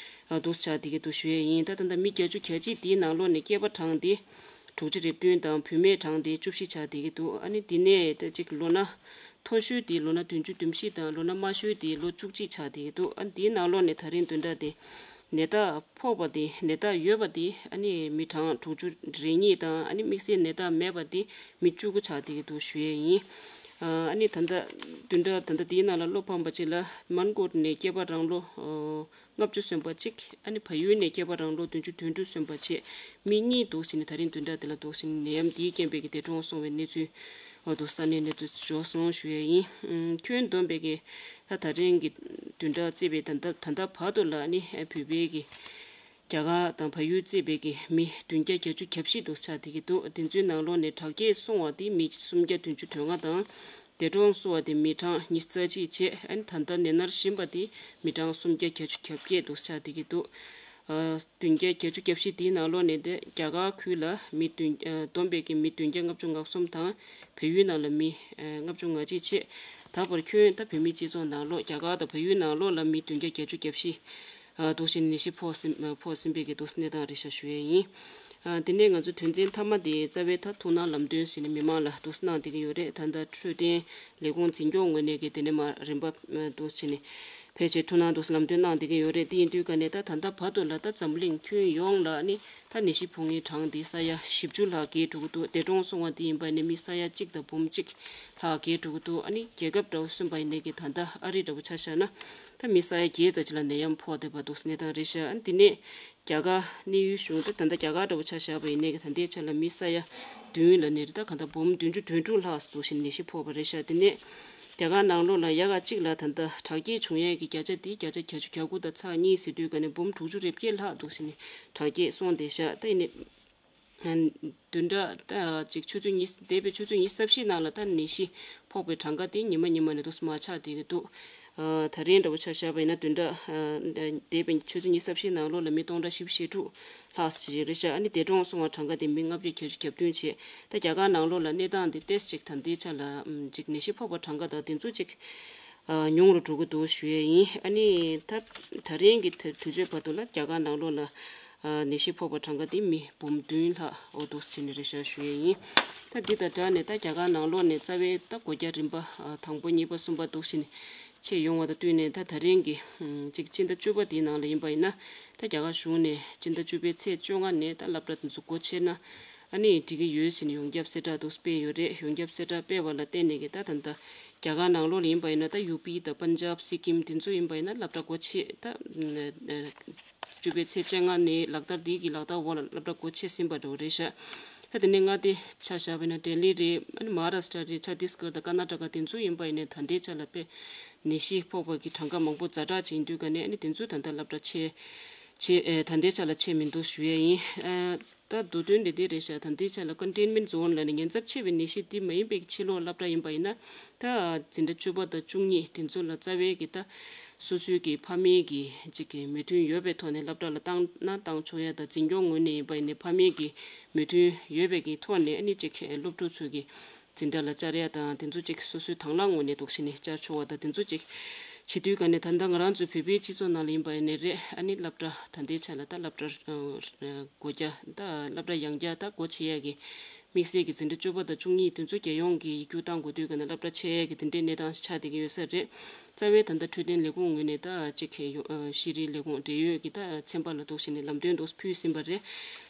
ཨ་འདུག་ཆགས་བསྡད་ཀྱི་འདུག་ཞུ་ཡས་ཡིན། ད་ད་ལྟ་མི་བརྒྱད་ཅུ་གྱ་གཅིག་དེའི་ནང་ལོགས་ནས་སྐྱེས་པ་གྲངས་དེ་དྲུག་ཅུ་རེ་བདུན་དང་བུད་མེད་གྲངས་དེ་བཅུ་བཞི་ཆགས་བསྡད་ཀྱི་འདུག་ཨ་ནི་དེ་ནས་ད་ཅིག་ལོ་ན་མཐོ་ཤོས་དེ་ལོ་ན་བདུན་ཅུ་དོན་བཞི་དང་ལོ་ན་དམའ་ཤོས་དེ་ལོ་བཅུ་གཅིག་ཆགས་བསྡད་ཀྱི་འདུག་ཨ་ནི་དེའི་ནང་ལོགས་ནས་ད་རིང་བདུན་ཕྲག་དེ་ནད་རྟགས་ཕོག་པ་དེ་ནད་རྟགས་ཡོད་པ་དེ་ཨ་ནི་མི་གྲངས་དྲུག་ཅུ་རེ་གཉིས་དང་ཨ་ནི་དམིགས་བསལ་ནད་རྟགས་མེད་པ་དེ་མི་བཅུ་དགུ་ཆགས་བསྡད་ཀྱི་འདུག་ཞུ་ཡས་ཡིན། ཨ་ནི་ད་ལྟ་བདུན་ཕྲག་ད་ལྟ་དེའི་ནང་ལ་བློ་ཕམ་པ་ཅིག་ལ་མན་གོཊ་ནས་སྐྱེས་པ་རང་ལོ་ལྔ་བཅུ་སོན་པ་གཅིག་ཨ་ནི་བལ་ཡུལ་ནས་སྐྱེས་པ་རང་ལོ་བདུན་ཅུ་དོན་དྲུག་སོན་པ་བཅས་མི་གཉིས་འདུག་ཟེར་ནས་ད་རིང་བདུན་ཕྲག་དེ་ལ་འདུག་ཟེར་ནས་ནད་ཡམས་འདིས་རྐྱེན་པས་ཀྱི་འདས་གྲོངས་སོང་བའི་གནས་ཚུལ་འོ་འདུག་ས་གནས་གནས་ཚུལ་འབྱོར་སོང་ཞུ་ཡས་ཡིན། ཁྱོན་བསྡོམས་པས་ཀྱི་ད་ད་རིང་གི་བདུན་ཕྲག་བརྩིས་པའི་ད་ལྟ་ད་ལྟ་བར་དུ་ལ་ནི་བོད་པའི་གི་རྒྱ་གར་དང་བལ་ཡུལ་བརྩིས་པའི་གི་མི་བདུན་བརྒྱ་བརྒྱད་ཅུ་གྱ་བཞི་འདུག་ཆགས་བསྡད་ཀྱི་འདུག་དེ་ཚོའི་ནང་ལོགས་ནས་དྲག་སྐྱེད་སོང་བ་དེ་མི་སུམ་བརྒྱ་བདུན་ཅུ་དོན་ལྔ་དང་། འདས་གྲོངས་སོང་བ་དེ་མི་གྲངས་ཉི་ཤུ་རྩ་གཅིག་བྱས། ཨ་ནི་ད་ལྟ་ནད་མནར་བཞིན་པ་དེ་མི་གྲངས་སུམ་བརྒྱ་བརྒྱད་ཅུ་གྱ་བརྒྱད་འདུག་ཆགས་བསྡད་ཀྱི་འདུག་ཨ་བདུན་བརྒྱ་བརྒྱད་ཅུ་གྱ་བཞི་དེའི་ནང་ལོགས་ནས་དེ་རྒྱ་གར་ཁུལ་ལ་མི་བདུན་ཨ་བསྡོམས་པས་ཀྱི་མི་བདུན་བརྒྱ་ལྔ་བཅུ་ང་གསུམ་དང་བལ་ཡུལ་ནང་ལ་མི་ཨ་ལྔ་བཅུ་ང་གཅིག་བྱས། ད་བར་ཁྱོན་ད་བོད་མིའི་སྤྱི་ཚོགས་ནང་ལོགས་རྒྱ་གར་དང་བལ་ཡུལ་ནང་ལོགས་ལ་མི་བདུན་བརྒྱ་བརྒྱད་ཅུ་གྱ་བཞི་ཨ་འདུག་བཞིན་ནད་གཞི་ཕོག་ཟིན་ཕོག་ཟིན་པའི་གི་འདུག་གནས་སྟངས་རེད་ཤག་ཞུ་ཡས་ཡིན། ཨ་དེ་ནས་ང་ཚོ་དོན་ཚན་མཐའ་མ་དེ་རྩ་བའི་ད་ཐུགས་སྣང་ལམ་སྟོན་ཟེར་ནས་མི་མང་ལ་འདུག་གནང་བསྡད་ཀྱི་ཡོད་རེད། ད་ལྟ་འཕྲོད་བསྟེན་ལས་ཁུངས་འཛིན་སྐྱོང་ངོས་ནས་ཀྱི་དེ་ནས་མ་རིམ་པ་འདུག་བྱས་ནས་ཕལ་ཆེར་ཐུགས་སྣང་འདུག་ལམ་སྟོན་གནང་བསྡད་ཀྱི་ཡོད་རེད། དེ་ཡིན་དུས་ཀ་ནས་ད་ད་ལྟ་བར་དུ་ལ་ད་འཛམ་གླིང་ཁྱོན་ཡོངས་ལ་ནི་ད་ནད་གཞི་ཕོག་མཁན་གྲངས་དེ་ས་ཡ་བཞི་བཅུ་ལྷག་བརྒལ་འགྲོ་གི་འདུག་འདས་གྲོངས་སོང་བ་དེ་ཡིན་པ་ནི་མི་ས་ཡ་གཅིག་དང་འབུམ་གཅིག་ལྷག་བརྒལ་འགྲོ་གི་འདུག་ཨ་ནི་རྒྱལ་ཁབ་འདྲ་བོ་གསུམ་པ་ཡིན་ནའི་གི་ད་ལྟ་ཨ་རི་འདྲ་བོ་ཆ་བཞག་ན། ད་མི་ས་ཡ་བརྒྱད་ཙམ་ཅིག་ལ་ནད་ཡམས་ཕོག་བསྡད་པ་འདུག་གནས་སྟངས་རེད་ཤག་ཨ་ནི་དེ་ནས་རྒྱ་གར་གནས་ཡུལ་གཞུང་ད་ད་ལྟ་རྒྱ་གར་འདྲ་བོ་ཆ་བཞག་པ་ཡིན་ནའི་གི་ད་ལྟའི་ཆ་ལ་མི་ས་ཡ་བདུན་ལ་ནི་རེད། ད་ག་ད་འབུམ་བདུན་ཅུ་དོན་དྲུག་ལྷག་འདུག་བཞིན་ནད་གཞི་ཕོག་པ་རེད་ཤག་དེ་ནས་རྒྱ་གར་ནང་ལོགས་ལ་ཡ་ག་གཅིག་ལ་ད་ལྟ་དྲག་སྐྱེད་བྱུང་ཡས་ཀྱི་བརྒྱ་ཆ་དེ་བརྒྱ་ཆ་གྱ་བཅུ་གྱ་དགུ་དང་ཚེག་གཉིས་ཟེར་དུས་ཀ་ནས་འབུམ་དྲུག་ཅུ་རེ་བརྒྱད་ལྷག་འདུག་བཞིན་དྲག་སྐྱེད་སོང་བསྡད་ཤག་ད་ཡིན་ནའི། བདུན་ཕྲག་ད་ཅིག་ཆུ་ཚོད་ཉི་འདས་པའི་ཆུ་ཚོད་ཉི་ཤུ་རྩ་བཞི་ནང་ལ་ད་ནད་གཞི་ཕོག་པའི་གྲངས་ཀ་དེ་ཉི་མ་ཉི་མ་ནས་འདུག་སེ་མར་ཆག་བསྡད་ཀྱི་འདུག་ཨ་ད་རིང་འདྲ་བོ་ཆ་བཞག་པ་ཡིན་ན་བདུན་ཕྲག་ཨ་འདས་པའི་ཆུ་ཚོད་ཉི་ཤུ་རྩ་བཞི་ནང་ལོགས་ལ་མི་སྟོང་ཕྲག་བཞི་བཅུ་ཞེ་དྲུག་ལྷག་ཙམ་ཞིག་རེད་ཤག་ཨ་ནི་འདས་གྲོངས་སོང་བ་གྲངས་ཀ་དེ་མི་ལྔ་བརྒྱ་བརྒྱད་ཅུ་གྱ་བདུན་བྱས། ད་རྒྱ་གར་ནང་ལོགས་ལ་གནས་སྟངས་འདི་ཏོག་ཙམ་ཅིག་ད་ལྟའི་ཆ་ལ་ཨམ་ཅིག་ནད་གཞི་ཕོག་པ་གྲངས་ཀ་དང་དེ་ཚོ་ཅིག་ཨ་ཉུང་རུ་འགྲོ་གི་འདུག་ཞུ་ཡས་ཡིན། ཨ་ནི་ད་ད་རིང་གི་དུས་ཚོད་བར་དུ་ལ་རྒྱ་གར་ནང་ལོགས་ལ་ཨ་ནད་གཞི་ཕོག་པ་གྲངས་ཀ་དེ་མི་འབུམ་བདུན་ལྷག་འོ་འདུག་སེ་བྱས་ནས་རེད་ཤག་ཞུ་ཡས་ཡིན། ད་འདི་དང་སྦྲགས་ནས་ད་རྒྱ་གར་ནང་ལོགས་ནས་རྩ་བའི་ད་སྒོ་རྒྱ་རིམ་པ་ཨ་དང་པོ་གཉིས་པ་གསུམ་པ་འདུག་སེ་བྱས་ཡོང་བ་དང་བསྟུན་ནས་ད་ད་རིང་གི་ཨམ་ཅིག་སྤྱི་ཟླ་བཅུ་པ་དེའི་ནང་ལ་ཡིན་པ་ཡིན་ན་ད་རྒྱ་གར་གཞུང་ནས་སྤྱི་ཟླ་བཅུ་པའི་ཚེས་བཅོ་ལྔ་ནས་ད་སློབ་གྲྭ་དེ་ཚོ་སྒོ་ཕྱེ་ན་ཨ་ནི་འགྲིག་གི་ཡོད་ཟེར་ནས་ཡོངས་ཁྱབ་གསལ་བསྒྲགས་འདུག་སེ་སྤེལ་ཡོད་རེད། ཡོངས་ཁྱབ་གསལ་བསྒྲགས་སྤེལ་བ་ལ་བརྟེན་ནས་ཀྱི་ད་ད་ལྟ་རྒྱ་གར་ནང་ལོགས་ལ་ཡིན་པ་ཡིན་ན་ད་ཡུ་པི་དང་པན་ཇབ་སི་ཀིམ་དེ་ཚོ་ཡིན་པ་ཡིན་ན་སློབ་གྲྭ་སྒོ་ཕྱེ་ད་བཅུ་པའི་ཚེས་བཅོ་ལྔ་ནས་ལག་བསྟར་འདི་གི་ལག་བསྟར་འོག་ལ་སློབ་གྲྭ་སྒོ་ཕྱེ་ཟིན་པ་འདྲ་བོ་རེད་ཤག་ད་དེ་ནས་མངའ་སྡེ་ཆ་བཞག་པ་ཡིན་ན་ལྡི་ལི་རེད། ཨ་ནི་མ་ཧཱ་རཱ་སི་ཊ་རེད། ཆ་ཏིས་གྷར་དང་ཀར་ནཱ་ཊ་ཀ་དེ་ཚོ་ཡིན་པ་ཡིན་ནའི་ད་ལྟའི་ཆ་ལ་དཔེ་ནད་གཞི་ཕོག་པ་གི་གྲངས་ཀ་མང་པོ་ཛ་དྲག་ཅིག་ཡིན་དུས་ག་ནས་ཨ་ནི་དེ་ཚོ་ད་ལྟ་སློབ་གྲྭ་ཆད་ཆད་ཨེ་ད་ལྟའི་ཆ་ལ་ཆད་མི་འདུག་ཞུ་ཡས་ཡིན། ཨ་ད་མདོ་དོན་དེ་འདི་རེད་ཤག་ད་ལྟའི་ཆ་ལ་ཀོན་ཊེན་མེན་ཊི་ཛོན་ལ་ནི་ཉེན་ཚབས་ཆེ་བའི་ནད་གཞི་འདི་མ་ཡིན་པའི་ཕྱི་ལོགས་སློབ་གྲྭ་ཡིན་པ་ཡིན་ན། ད་འཛིན་གྲྭ་བཅུ་པ་དང་བཅུ་གཉིས་དེ་ཚོ་ལ་རྩ་བའི་གི་ད་སོ་སོའི་གི་ཕ་མའི་གི་ཅིག་གི་མོས་མཐུན་ཡོད་པའི་ཐོག་ནས་སློབ་གྲྭ་ལ་བཏང་ན་བཏང་ཆོག་ཡ་དང་། འཛིན་སྐྱོང་ངོས་ནས་ཡིན་པ་ཡིན་ནའི་ཕ་མའི་གི་མོས་མཐུན་ཡོད་པའི་གི་ཐོག་ནས་ཨ་ནི་ཅིག་སློབ་ཕྲུག་ཚོ་གི་འཛིན་གྲྭ་ལ་བཅར་ཡ་དང་དེ་ཚོ་ཅིག་སོ་སོའི་དང་བླངས་ངོས་ནས་འདུག་སེ་ནས་བཅར་ཆོག་པ་དང་དེ་ཚོ་ཅིག་བྱེད་དུས་ག་ནས་ད་ལྟ་ང་རང་ཚོའི་བོད་པའི་སྤྱི་ཚོགས་ནང་ལ་ཡིན་པ་ཡིན་ནའི་རེད། ཨ་ནི་སློབ་གྲྭ་ད་ལྟའི་ཆ་ལ་ད་སློབ་གྲྭ་ཨ་སྒོ་རྒྱག་ད་སློབ་གྲྭ་ཡང་བསྐྱར་ད་སྒོ་ཕྱེ་ཡ་གི་དམིགས་བསལ་གྱི་འཛིན་གྲྭ་བཅུ་པ་དང་བཅུ་གཉིས་དེ་ཚོ་རྒྱལ་ཡོངས་ཀྱི་ཡིག་རྒྱུགས་བཏང་དགོས་དུས་ག་ནས་སློབ་གྲྭ་ཆད་ཡས་ཀྱི་དེ་འདྲའི་གནས་སྟངས་ཤིག་ཆགས་བསྡད་ཀྱི་ཡོད་ས་རེད། རྩ་བའི་ད་ལྟ་འཕྲོད་བསྟེན་ལས་ཁུངས་ངོས་ནས་ད་ཅིག་ཤེས་རིག་ལས་ཁུངས་འབྲེལ་ཡོད་ཀྱི་ད་ཚན་པ་ལ་འདུག་སེ་ནས་ལམ་སྟོན་འདུག་ཕུལ་ཟིན་པ་རེད།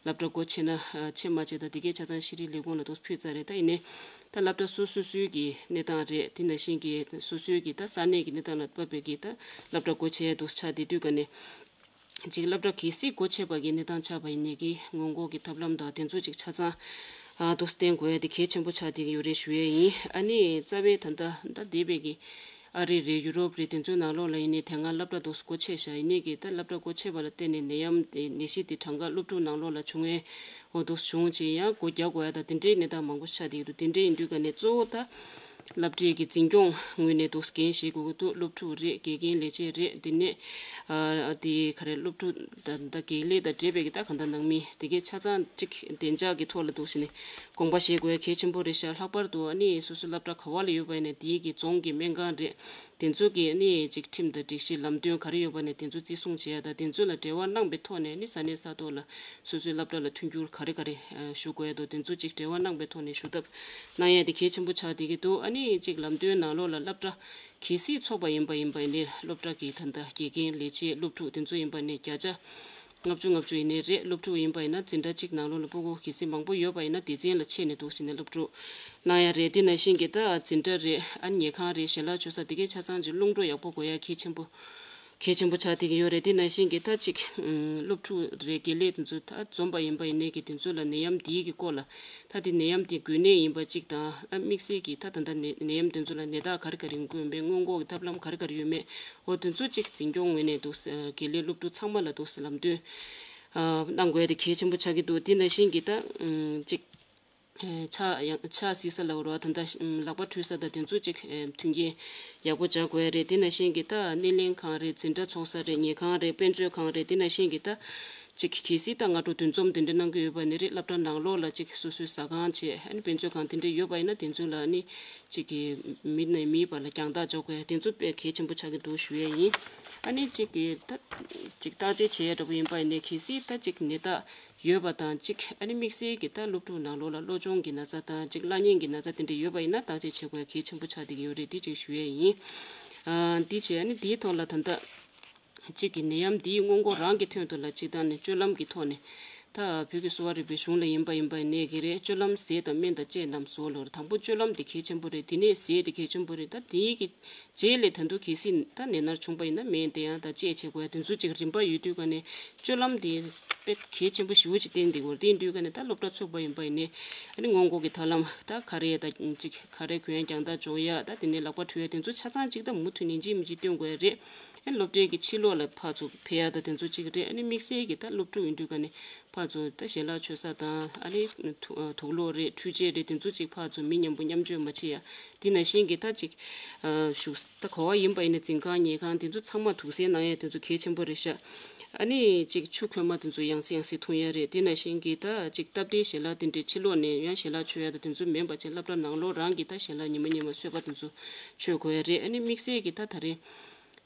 སློབ་གྲྭ་སྒོ་ཕྱེ་ན་ཕྱེ་མ་ཕྱེ་ད་དེ་གའི་ཆ་ཚང་ཤེས་རིག་ལས་ཁུངས་ལ་འདུག་ཕུལ་ཚར་རེད། ད་ཡིན་ནའི་ད་སློབ་གྲྭ་སོ་སོ་སོའི་གི་གནས་སྟངས་རེད། དེ་ནང་བཞིན་གྱི་སོ་སོའི་གི་ད་ས་གནས་ཀྱི་གནས་སྟངས་ལ་བབས་པའི་གི་ད་སློབ་གྲྭ་སྒོ་ཕྱེ་ཡས་འདུག་ཆགས་བསྡད་དུས་ག་ནས། ཅིག་སློབ་གྲྭ་གལ་སྲིད་སྒོ་ཕྱེ་བ་གི་གནས་སྟངས་ཆགས་པ་ཡིན་ནའི་གི་སྔོན་འགོག་གི་ཐབས་ལམ་དང་དེ་ཚོ་ཅིག་ཆ་ཚང་ཨ་འདུག་སེ་བསྟེན་དགོས་ཡ་དེ་གལ་ཆེན་པོ་ཆགས་བསྡད་ཀྱི་ཡོད་རེད་ཞུ་ཡས་ཡིན། ཨ་ནི་རྩ་བའི་ད་ལྟ་ད་འདས་པའི་གི་ཨ་རི་རེད། ཡུ་རོབ་རེད། དེ་ཚོའི་ནང་ལོགས་ལ་ཡིན་ནའི་དེ་སྔ་སློབ་གྲྭ་འདུག་སེ་སྒོ་ཕྱེ་བཞག་ཡིན་ནའི་གི་ད་སློབ་གྲྭ་སྒོ་ཕྱེ་བ་ལ་བརྟེན་ནས་ནད་ཡམས་དེ་ནད་གཞི་དེ་གྲངས་ཀ་སློབ་ཕྲུག་ནང་ལོགས་ལ་བྱུང་བའི་འོ་འདུག་སེ་བྱུང་ཅིག་ཡང་སྒོ་རྒྱག་དགོས་ཡ་ད་དེ་འདྲའི་གནས་སྟངས་མང་པོ་ཆགས་བསྡད་ཀྱི་འདུག་དེ་འདྲ་ཡིན་དུས་ག་ནས་གཙོ་བོ་ད། སློབ་གྲྭའི་གི་འཛིན་སྐྱོང་ངོས་ནས་འདུག་འགན་བཞེས་དགོས་ཀྱི་འདུག་སློབ་ཕྲུག་རེད། དགེ་རྒན་ལས་བྱེད་རེད། དེ་ནས་ཨ་དེ་ག་རེ་སློབ་ཕྲུག་ད་ད་དགེ་ལས་དང་འབྲེལ་བའི་གི་ད་གང་ལྟར་ནང་མི་དེ་གའི་ཆ་ཚང་གཅིག་བདེ་འཇགས་ཀྱི་ཐོག་ལ་འདུག་སེ་ནས་དགོངས་པ་བཞེས་དགོས་གལ་ཆེན་པོ་རེད་ཤག་ལྷག་པར་དུ་ཨ་ནི་སོ་སོ་སློབ་གྲྭ་ག་བ་ལ་ཡོད་པ་ཡིན་ན་དེའི་གི་རྫོང་གི་སྨན་ཁང་རེད། དེ་ཚོ་གི་ཨ་ནི་ཅིག་ཁྲིམས་དང་སྒྲིག་གཞི་ལམ་སྟོན་ག་རེ་ཡོད་པ་ནས་དེ་ཚོ་བརྩི་སྲུང་བྱེད་ཡ་དང་དེ་ཚོ་ལ་འབྲེལ་བ་གནང་པའི་ཐོག་ནས་ཨ་ནི་ས་གནས་ས་ཐོག་ལ་སོ་སོའི་སློབ་གྲྭ་ལ་མཐུན་འགྱུར་ག་རེ་ག་རེ་ཞུ་དགོས་ཡ་འདུག་དེ་ཚོ་ཅིག་འབྲེལ་བ་གནང་པའི་ཐོག་ནས་ཞུ་ཐབས་གནང་ཡ་དེ་གལ་ཆེན་པོ་ཆགས་བསྡད་ཀྱི་འདུག་ཨ་ནི་ཅིག་ལམ་སྟོན་ནང་ལོགས་ལ་སློབ་གྲྭ་གལ་སྲིད་ཚོགས་པ་ཡིན་པ་ཡིན་པ་ཡིན་ནའི་སློབ་གྲྭ་གི་ད་ལྟ་དགེ་རྒན་ལས་བྱེད་སློབ་ཕྲུག་དེ་ཚོ་ཡིན་པ་ནས་བརྒྱ་ཆ་ལྔ་བཅུ་ལྔ་བཅུ་ཡིན་ནའི་རེད། སློབ་ཕྲུག་ཡིན་པ་ཡིན་ན་འཛིན་གྲྭ་གཅིག་ནང་ལོགས་ལ་སྤུ་གུ་གལ་སྲིད་མང་པོ་ཡོད་པ་ཡིན་ན་སྡེ་ཚན་ལ་ཕྱེ་ནས་འདུག་སེ་ནས་སློབ་ཕྲུག་གནང་ཡ་རེད། དེ་ནང་བཞིན་གྱི་ད་འཛིན་གྲྭ་རེད། ཨ་ནི་ཉལ་ཁང་རེད། ཞལ་ལག་མཆོད་ས་དེ་གའི་ཆ་ཚང་གི་རླུང་འགྲོ་ཡག་པོ་དགོས་ཡ་གལ་ཆེན་པོ་གལ་ཆེན་པོ་ཆགས་བསྡད་ཀྱི་ཡོད་རེད། དེ་ནང་བཞིན་གྱི་ད་ཅིག་ཨུམ་སློབ་ཕྲུག་རེད། དགེ་ལས་དེ་ཚོ་ད་འཛོམས་པ་ཡིན་པ་ཡིན་ནའི་གི་དེ་ཚོ་ལ་ནད་ཡམས་འདིའི་གི་སྐོར་ལ་ད་དེ་ནད་ཡམས་དེ་འགོས་ནད་ཡིན་པ་གཅིག་དང་། ཨ་དམིགས་བསལ་གྱི་ད་ད་ལྟ་ནད་ནད་ཡམས་དེ་ཚོ་ལ་ནད་རྟགས་ག་རེ་ག་རེ་འགོས་ཡོད་མེད། སྔོན་འགོག་གི་ཐབས་ལམ་ག་རེ་ག་རེ་ཡོད་མེད། འོ་དེ་ཚོ་གཅིག་འཛིན་སྐྱོང་ངོས་ནས་འདུག་སེ་དགེ་ལས་སློབ་ཕྲུག་ཚང་མ་ལ་འདུག་སེ་ལམ་སྟོན་ཨ་གནང་དགོས་ཡ་དེ་གལ་ཆེན་པོ་ཆགས་ཀྱི་འདུག་དེ་ནང་བཞིན་གྱི་ད་ཨུམ་གཅིག་ཕྱག་ཡང་ཕྱག་བསིལ་ས་ལ་འོ་ར་ད་ལྟ་ལག་པ་འཁྲུ་ས་དང་དེ་ཚོ་ཅིག་མཐུན་རྐྱེན་ཡག་པོ་སྦྱར་དགོས་ཡ་རེད། དེ་ནང་བཞིན་གྱི་ད་སྣེ་ལེན་ཁང་རེད། འཛིན་གྲྭ་ཚོགས་ས་རེད། ཉལ་ཁང་རེད། དཔེ་མཛོད་ཁང་རེད། དེ་ནང་བཞིན་གྱི་ད་ཅིག་གལ་སྲིད་ད་སྔ་དྲོ་འདུ་འཛོམས་དེ་འདྲ་གནང་གི་ཡོད་པ་ནི་རེད། སློབ་གྲྭ་ནང་ལོགས་ལ་ཅིག་སོ་སོའི་ཟ་ཁང་བྱས། ཨ་ནི་དཔེ་མཛོད་ཁང་དེ་འདྲ་ཡོད་པ་ཡིན་ན་དེ་ཚོ་ལ་ཨ་ནི་ཅིག་གི་མི་ནས་མིའི་བར་ལ་རྒྱང་ཐག་འཇོག་དགོས་ཡ་དེ་ཚོ་དཔེ་གལ་ཆེན་པོ་ཆགས་ཀྱི་འདུག་ཞུ་ཡ་ཡིན། ཨ་ནི་ཅིག་གི་ད་ཅིག་བརྟག་དཔྱད་བྱེད་ཡ་འདྲ་པོ་ཡིན་པ་ཡིན་ནའི་གལ་སྲིད་ད་ཅིག་ནད་རྟགས་ཡོད་པ་དང་གཅིག་ཨ་ནི་དམིགས་བསལ་གྱི་ད་སློབ་ཕྲུག་ནང་ལོགས་ལ་གློ་གཅོང་གི་ན་ཚ་དང་གཅིག་བརླག་ཉེན་གྱི་ན་ཚ་དེ་འདྲ་ཡོད་པ་ཡིན་ན་བརྟག་དཔྱད་བྱེད་དགོས་ཡ་གལ་ཆེན་པོ་ཆགས་བསྡད་ཀྱི་ཡོད་རེད། དེ་གཅིག་ཞུ་ཡས་ཡིན། ཨ་འདི་བྱས་ཨ་ནི་འདིའི་ཐོག་ལ་ད་ལྟ་གཅིག་གི་ནད་ཡམས་འདིའི་སྔོན་འགོག་རང་གི་དོན་དུ་ལ་གཅིག་ད་ནི་སྤྱོད་ལམ་གྱི་ཐོག་ནས་ད་བོད་ཀྱི་གསོ་བ་རིག་པའི་གཞུང་ལ་ཡིན་པ་ཡིན་པ་ཡིན་ནའི་གི་རེད། སྤྱོད་ལམ་ཟས་དང་སྨན་དང་བཅས་རྣམས་གཟོ་ལོར། དང་པོ་སྤྱོད་ལམ་དེ་གལ་ཆེན་པོ་རེད། དེ་ནས་ཟས་དེ་གལ་ཆེན་པོ་རེད། ད་དེའི་གི་རྗེས་ལ་ད་དུང་གལ་སྲིད་ད་ནད་མནར་བྱུང་པ་ཡིན་ན་སྨན་དེ་ཡང་ད་བཅས་བྱེད་དགོས་ཡ་དེ་ཚོ་ཅིག་རིམ་པ་ཡོད་དུས་ག་ནས་སྤྱོད་ལམ་དེ་དཔེ་གལ་ཆེན་པོ་ཞེ་པོ་ཅིག་བསྟན་འདུག་གོ་དེ་ཡིན་དུས་ག་ནས་ད་སློབ་གྲྭ་ཚུགས་པ་ཡིན་པ་ཡིན་ནའི་ཨ་ནི་སྔོན་འགོག་གི་ཐབས་ལམ་ད་ག་རེ་ད་ཅིག་ག་རེ་གུ་ཡངས་རྒྱང་ཐག་འཇོག་ཡ། ད་དེ་ནས་ལག་པ་འཁྲུ་ཡ་དེ་ཚོ་ཆ་ཚང་ཅིག་ད་མུ་མཐུད་ཡིན་གཅིག་མིན་གཅིག་སྟོན་དགོས་ཡ་རེད། ཨ་ནི་སློབ་གྲྭའི་གི་ཕྱི་ལོགས་ལ་ཕར་ཚུར་ཕེབས་ཡ་ད་དེ་ཚོ་ཅིག་རེད། ཨ་ནི་དམིགས་བསལ་གྱི་ད་སློབ་ཕྲུག་ཡིན་དུས་ག་ནས་ཕར་ཚུར་ད་ཞལ་ལག་མཆོད་ས་དང་ཨ་ནི་དུག་ཨ་དུག་སློག་རེད། འཕྲུལ་ཆས་རེད། དེ་ཚོ་ཅིག་ཕར་ཚུར་མི་མཉམ་པོ་མཉམ་སྤྱོད་མ་བྱེད་ཡ། དེ་ནང་བཞིན་གྱི་ད་ཅིག་ཨ་བཞུགས་ས་ད་ག་བ་ཡིན་པ་ཡིན་ན་འཛིན་ཁང་ཉལ་ཁང་དེ་ཚོ་ཚང་མ་དུག་སེལ་གནང་ཡ་དེ་ཚོ་གལ་ཆེན་པོ་རེད་ཤག་ཨ་ནི་ཅིག་ཆུ་ཁོལ་མ་དེ་ཚོ་ཡང་སེ་ཡང་སེ་འཐུང་ཡ་རེད། དེ་ནང་བཞིན་གྱི་ད་ཅིག་སྟབས་བདེའི་ཞལ་ལག་དེ་འདྲའི་ཕྱི་ལོགས་ནས་ཡང་ཞལ་ལག་མཆོད་ཡ་ད་དེ་ཚོ་མིན་པ་བྱས་སློབ་གྲྭ་ནང་ལོགས་རང་གི་ད་ཞལ་ལག་ཉི་མ་ཉི་མ་གསོལ་པ་དེ་ཚོ་མཆོད་དགོས་ཡ་རེད། ཨ་ནི་དམིགས་བསལ་གྱི་ད་ད་རེས།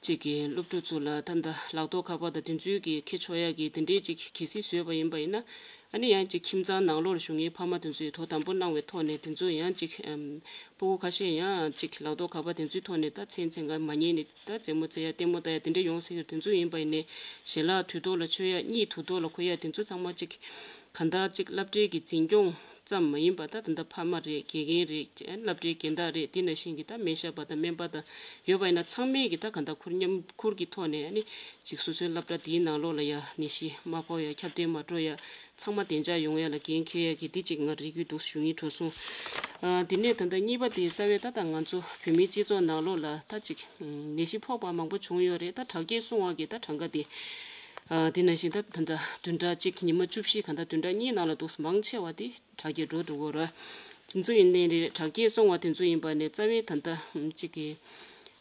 གཅིག་གིས་སློབ་ཕྲུག་ཚོ་ལ་ད་ལྟ་ལག་ཐོག་ཁ་པར་དང་དེ་ཚོའི་གི་འཁྱེར་ཆོག་ཡ་གི་དེ་འདྲའི་ཅིག་གལ་སྲིད་བཟོས་པ་ཡིན་པ་ཡིན་ན། ཨ་ནི་ཡང་ཅིག་ཁྱིམ་ཚང་ནང་ལོགས་ལ་བཞུགས་མཁན་ཕ་མ་དེ་ཚོས་དོ་དམ་པོ་གནང་བའི་ཐོག་ནས་དེ་ཚོ་ཡང་ཅིག་ཨམ་སྤུ་གུ་ཁ་ཤས་ཡང་ཅིག་ལག་ཐོག་ཁ་པར་དེ་ཚོའི་ཐོག་ནས་ད་མཚན་མཚན་ག་མ་ཉན་ནས་ད་རྩེད་མོ་རྩེ་ཡ་ལྟད་མོ་ལྟ་ཡ་དེ་འདྲ་ཡོང་སྲིད་ཀྱི་རེད། དེ་ཚོ་ཡིན་པ་ཡིན་ནའི་ཞལ་ལག་དུས་ཐོག་ལ་མཆོད་ཡ་གཉིད་དུས་ཐོག་ལ་ཁུག་ཡ་དེ་ཚོ་ཚང་མ་ཅིག་གང་ལྟར་ཅིག་སློབ་གྲྭའི་གི་འཛིན་སྐྱོང་ཙམ་མ་ཡིན་པ། ད་ད་ལྟ་ཕ་མ་རེད། དགེ་རྒན་རེད། སློབ་གྲྭའི་སྦྱིན་བདག་རེད། དེ་ནང་བཞིན་གྱི་ད་སྨན་ཞབས་པ་དང་སྨན་པ་དང་ཡོད་པ་ཡིན་ན། ཚང་མས་ཀྱི་ད་གང་ལྟར་ཁུར་མཉམ་ཁུར་གྱི་ཐོག་ནས་ཨ་ནི་ཅིག་སོ་སོའི་སློབ་གྲྭ་དེའི་ནང་ལོགས་ལ་ཡ་ནད་གཞི་མ་ཕོག་ཡ། ཁྱབ་གདལ་མ་འགྲོ་ཡ། ཚང་མ་བདེ་འཇགས་ཡོང་ཡ་ལ་འགན་འཁྱེར་ཡ་གི་འདི་ཅིག་ང་རེ་སྐུལ་འདུག་ཞུ་སྙིང་བྲོ་སོང་། ཨ་དེ་ནས་ད་ལྟ་གཉིས་པ་དེ་རྩ་བའི་ད་ལྟ་ང་ཚོ་བོད་མིའི་སྤྱི་ཚོགས་ནང་ལོགས་ལ་ད་ཅིག་ནད་གཞི་ཕོག་པ་མང་པོ་བྱུང་ཡོད་རེད། ད་དྲག་སྐྱེད་སོང་བ་གི་ད་གྲངས་ཀ་དེ། ཨ་དེ་ནང་བཞིན་ད་ད་ལྟ་བདུན་ཕྲག་གཅིག་ཉི་མ་བཅུ་བཞི་གང་ལྟར་བདུན་ཕྲག་གཉིས་ནང་ལ་འདུག་མང་ཆེ་བ་དེ་དྲག་སྐྱེད་འགྲོ་འདུག་གོ་ར། དེ་ཚོ་ཡིན་ནའི་རེད། དྲག་སྐྱེད་སོང་བ་དེ་ཚོ་ཡིན་པ་ནས་རྩ་བའི་ད་ལྟ་ཨམ་གཅིག་གི་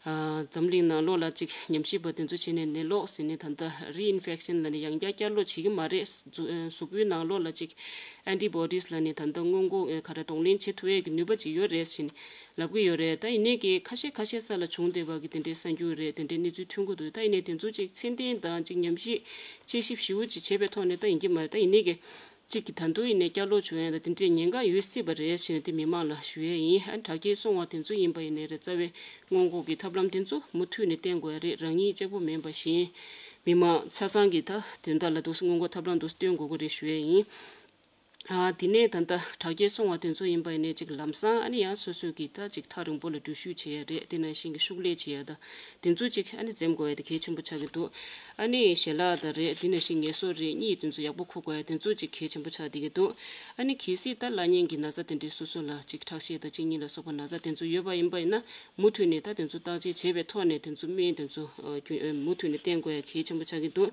ཨ་འཛམ་གླིང་ནང་ལོགས་ལ་གཅིག་ཉམས་ཞིབ་པ་དེ་ཚོ་བྱས་ནས་ནད་ལོག་ཟེར་ནས་ད་ལྟ་རི་ཨིན་ཕེག་ཤན་ལབ་ནས་ཡང་བསྐྱར་བསྐྱར་ལོག་བྱེད་ཀྱི་མ་རེད། གཟུ་ཨ་གཟུགས་པོའི་ནང་ལོགས་ལ་གཅིག་ཨན་ཊི་བོ་ཌིས་ལབ་ནས་ད་ལྟ་སྔོན་འགོག་ཨ་ག་རེ་གདོང་ལེན་བྱེད་ཐུབ་ཡས་ཀྱི་ནུས་པ་ཅིག་ཡོད་རེད་ཟེར་ནས་ལབ་ཀྱི་ཡོད་རེད། ད་ཡིན་ནའི་གི་ཁ་ཤས་ཁ་ཤས་ས་ལ་བྱུང་བསྡད་པ་གི་དེ་འདྲའི་གསར་འགྱུར་རེད། དེ་འདྲའི་གནས་ཚུལ་ཐོན་གྱི་འདུག་ད་ཡིན་ནའི་དེ་ཚོ་གཅིག་ཚད་ལྡན་དང་གཅིག་ཉམས་ཞིབ་དཔྱད་ཞིབ་ཞིབ་པོ་ཅིག་བྱས་པའི་ཐོག་ནས་ད་ཡིན་གྱི་མ་རེད། ད་ཡིན་ནའི་གི་གཅིག་གི་ད་དུང་ཡིན་ནའི་བསྐྱར་ལོག་བྱུང་ཡ་དང་དེ་འདྲའི་ཉེན་ཁ་ཡོད་སྲིད་པ་རེད་ཟེར་ནས་དེ་མི་མང་ལ་ཞུ་ཡས་ཡིན། ཨ་དྲག་སྐྱེད་སོང་བ་དེ་ཚོ་ཡིན་པ་ཡིན་ནའི་རེད། རྩ་བའི་སྔོན་འགོག་གི་ཐབས་ལམ་དེ་ཚོ་མུ་མཐུད་ནས་བསྟེན་དགོས་ཡ་རེད། རང་ཉིད་གཅིག་པུ་མིན་པ་བཞིན་མི་མང་ཆ་ཚང་གི་ད་དོན་དག་ལ་འདུག་སྔོན་འགོག་ཐབས་ལམ་འདུག་བསྟེན་དགོས་ཀྱི་རེད་ཞུ་ཡས་ཡིན། ཨ་དེ་ནས་ད་ལྟ་དྲག་སྐྱེད་སོང་བ་དེ་ཚོ་ཡིན་པ་ཡིན་ནའི་གཅིག་ལམ་སང་ཨ་ནི་ཡང་སོ་སོའི་གི་ད་གཅིག་ཐག་རིང་པོ་ལ་འགྲུལ་བཞུད་བྱེད་ཡ་རེད། དེ་ནང་བཞིན་གི་ཤུགས་ལས་བྱེད་ཡ་ད་དེ་ཚོ་གཅིག་ཨ་ནི་འཛེམ་དགོས་ཡ་དེ་གལ་ཆེན་པོ་ཆགས་ཀྱི་འདུག་ཨ་ནི་ཞལ་ལག་ད་རེད། དེ་ནང་བཞིན་ངལ་གསོ་རེད། གཉིད་དེ་ཚོ་ཡག་པོ་ཁུག་དགོས་ཡ་དེ་ཚོ་གཅིག་གལ་ཆེན་པོ་ཆགས་བསྡད་ཀྱི་འདུག་ཨ་ནི་གལ་སྲིད་ད་བླ་གཉན་གྱི་ན་ཚ་དེ་འདྲའི་སོ་སོ་ལ་གཅིག་ཁྲག་ཤེད་དང་གཅིན་སྙི་ལ་སོགས་པ་ན་ཚ་དེ་ཚོ་ཡོད་པ་ཡིན་པ་ཡིན་ན་མུ་མཐུད་ནས་ད་དེ་ཚོ་བརྟག་དཔྱད་བྱས་པའི་ཐོག་ནས་དེ་ཚོ་སྨན་དེ་ཚོ་ཨ་རྒྱུན་ཨ་མུ་མཐུད་ནས་བསྟེན་དགོས་ཡ་གལ་ཆེན་པོ་ཆགས་ཀྱི་འདུག་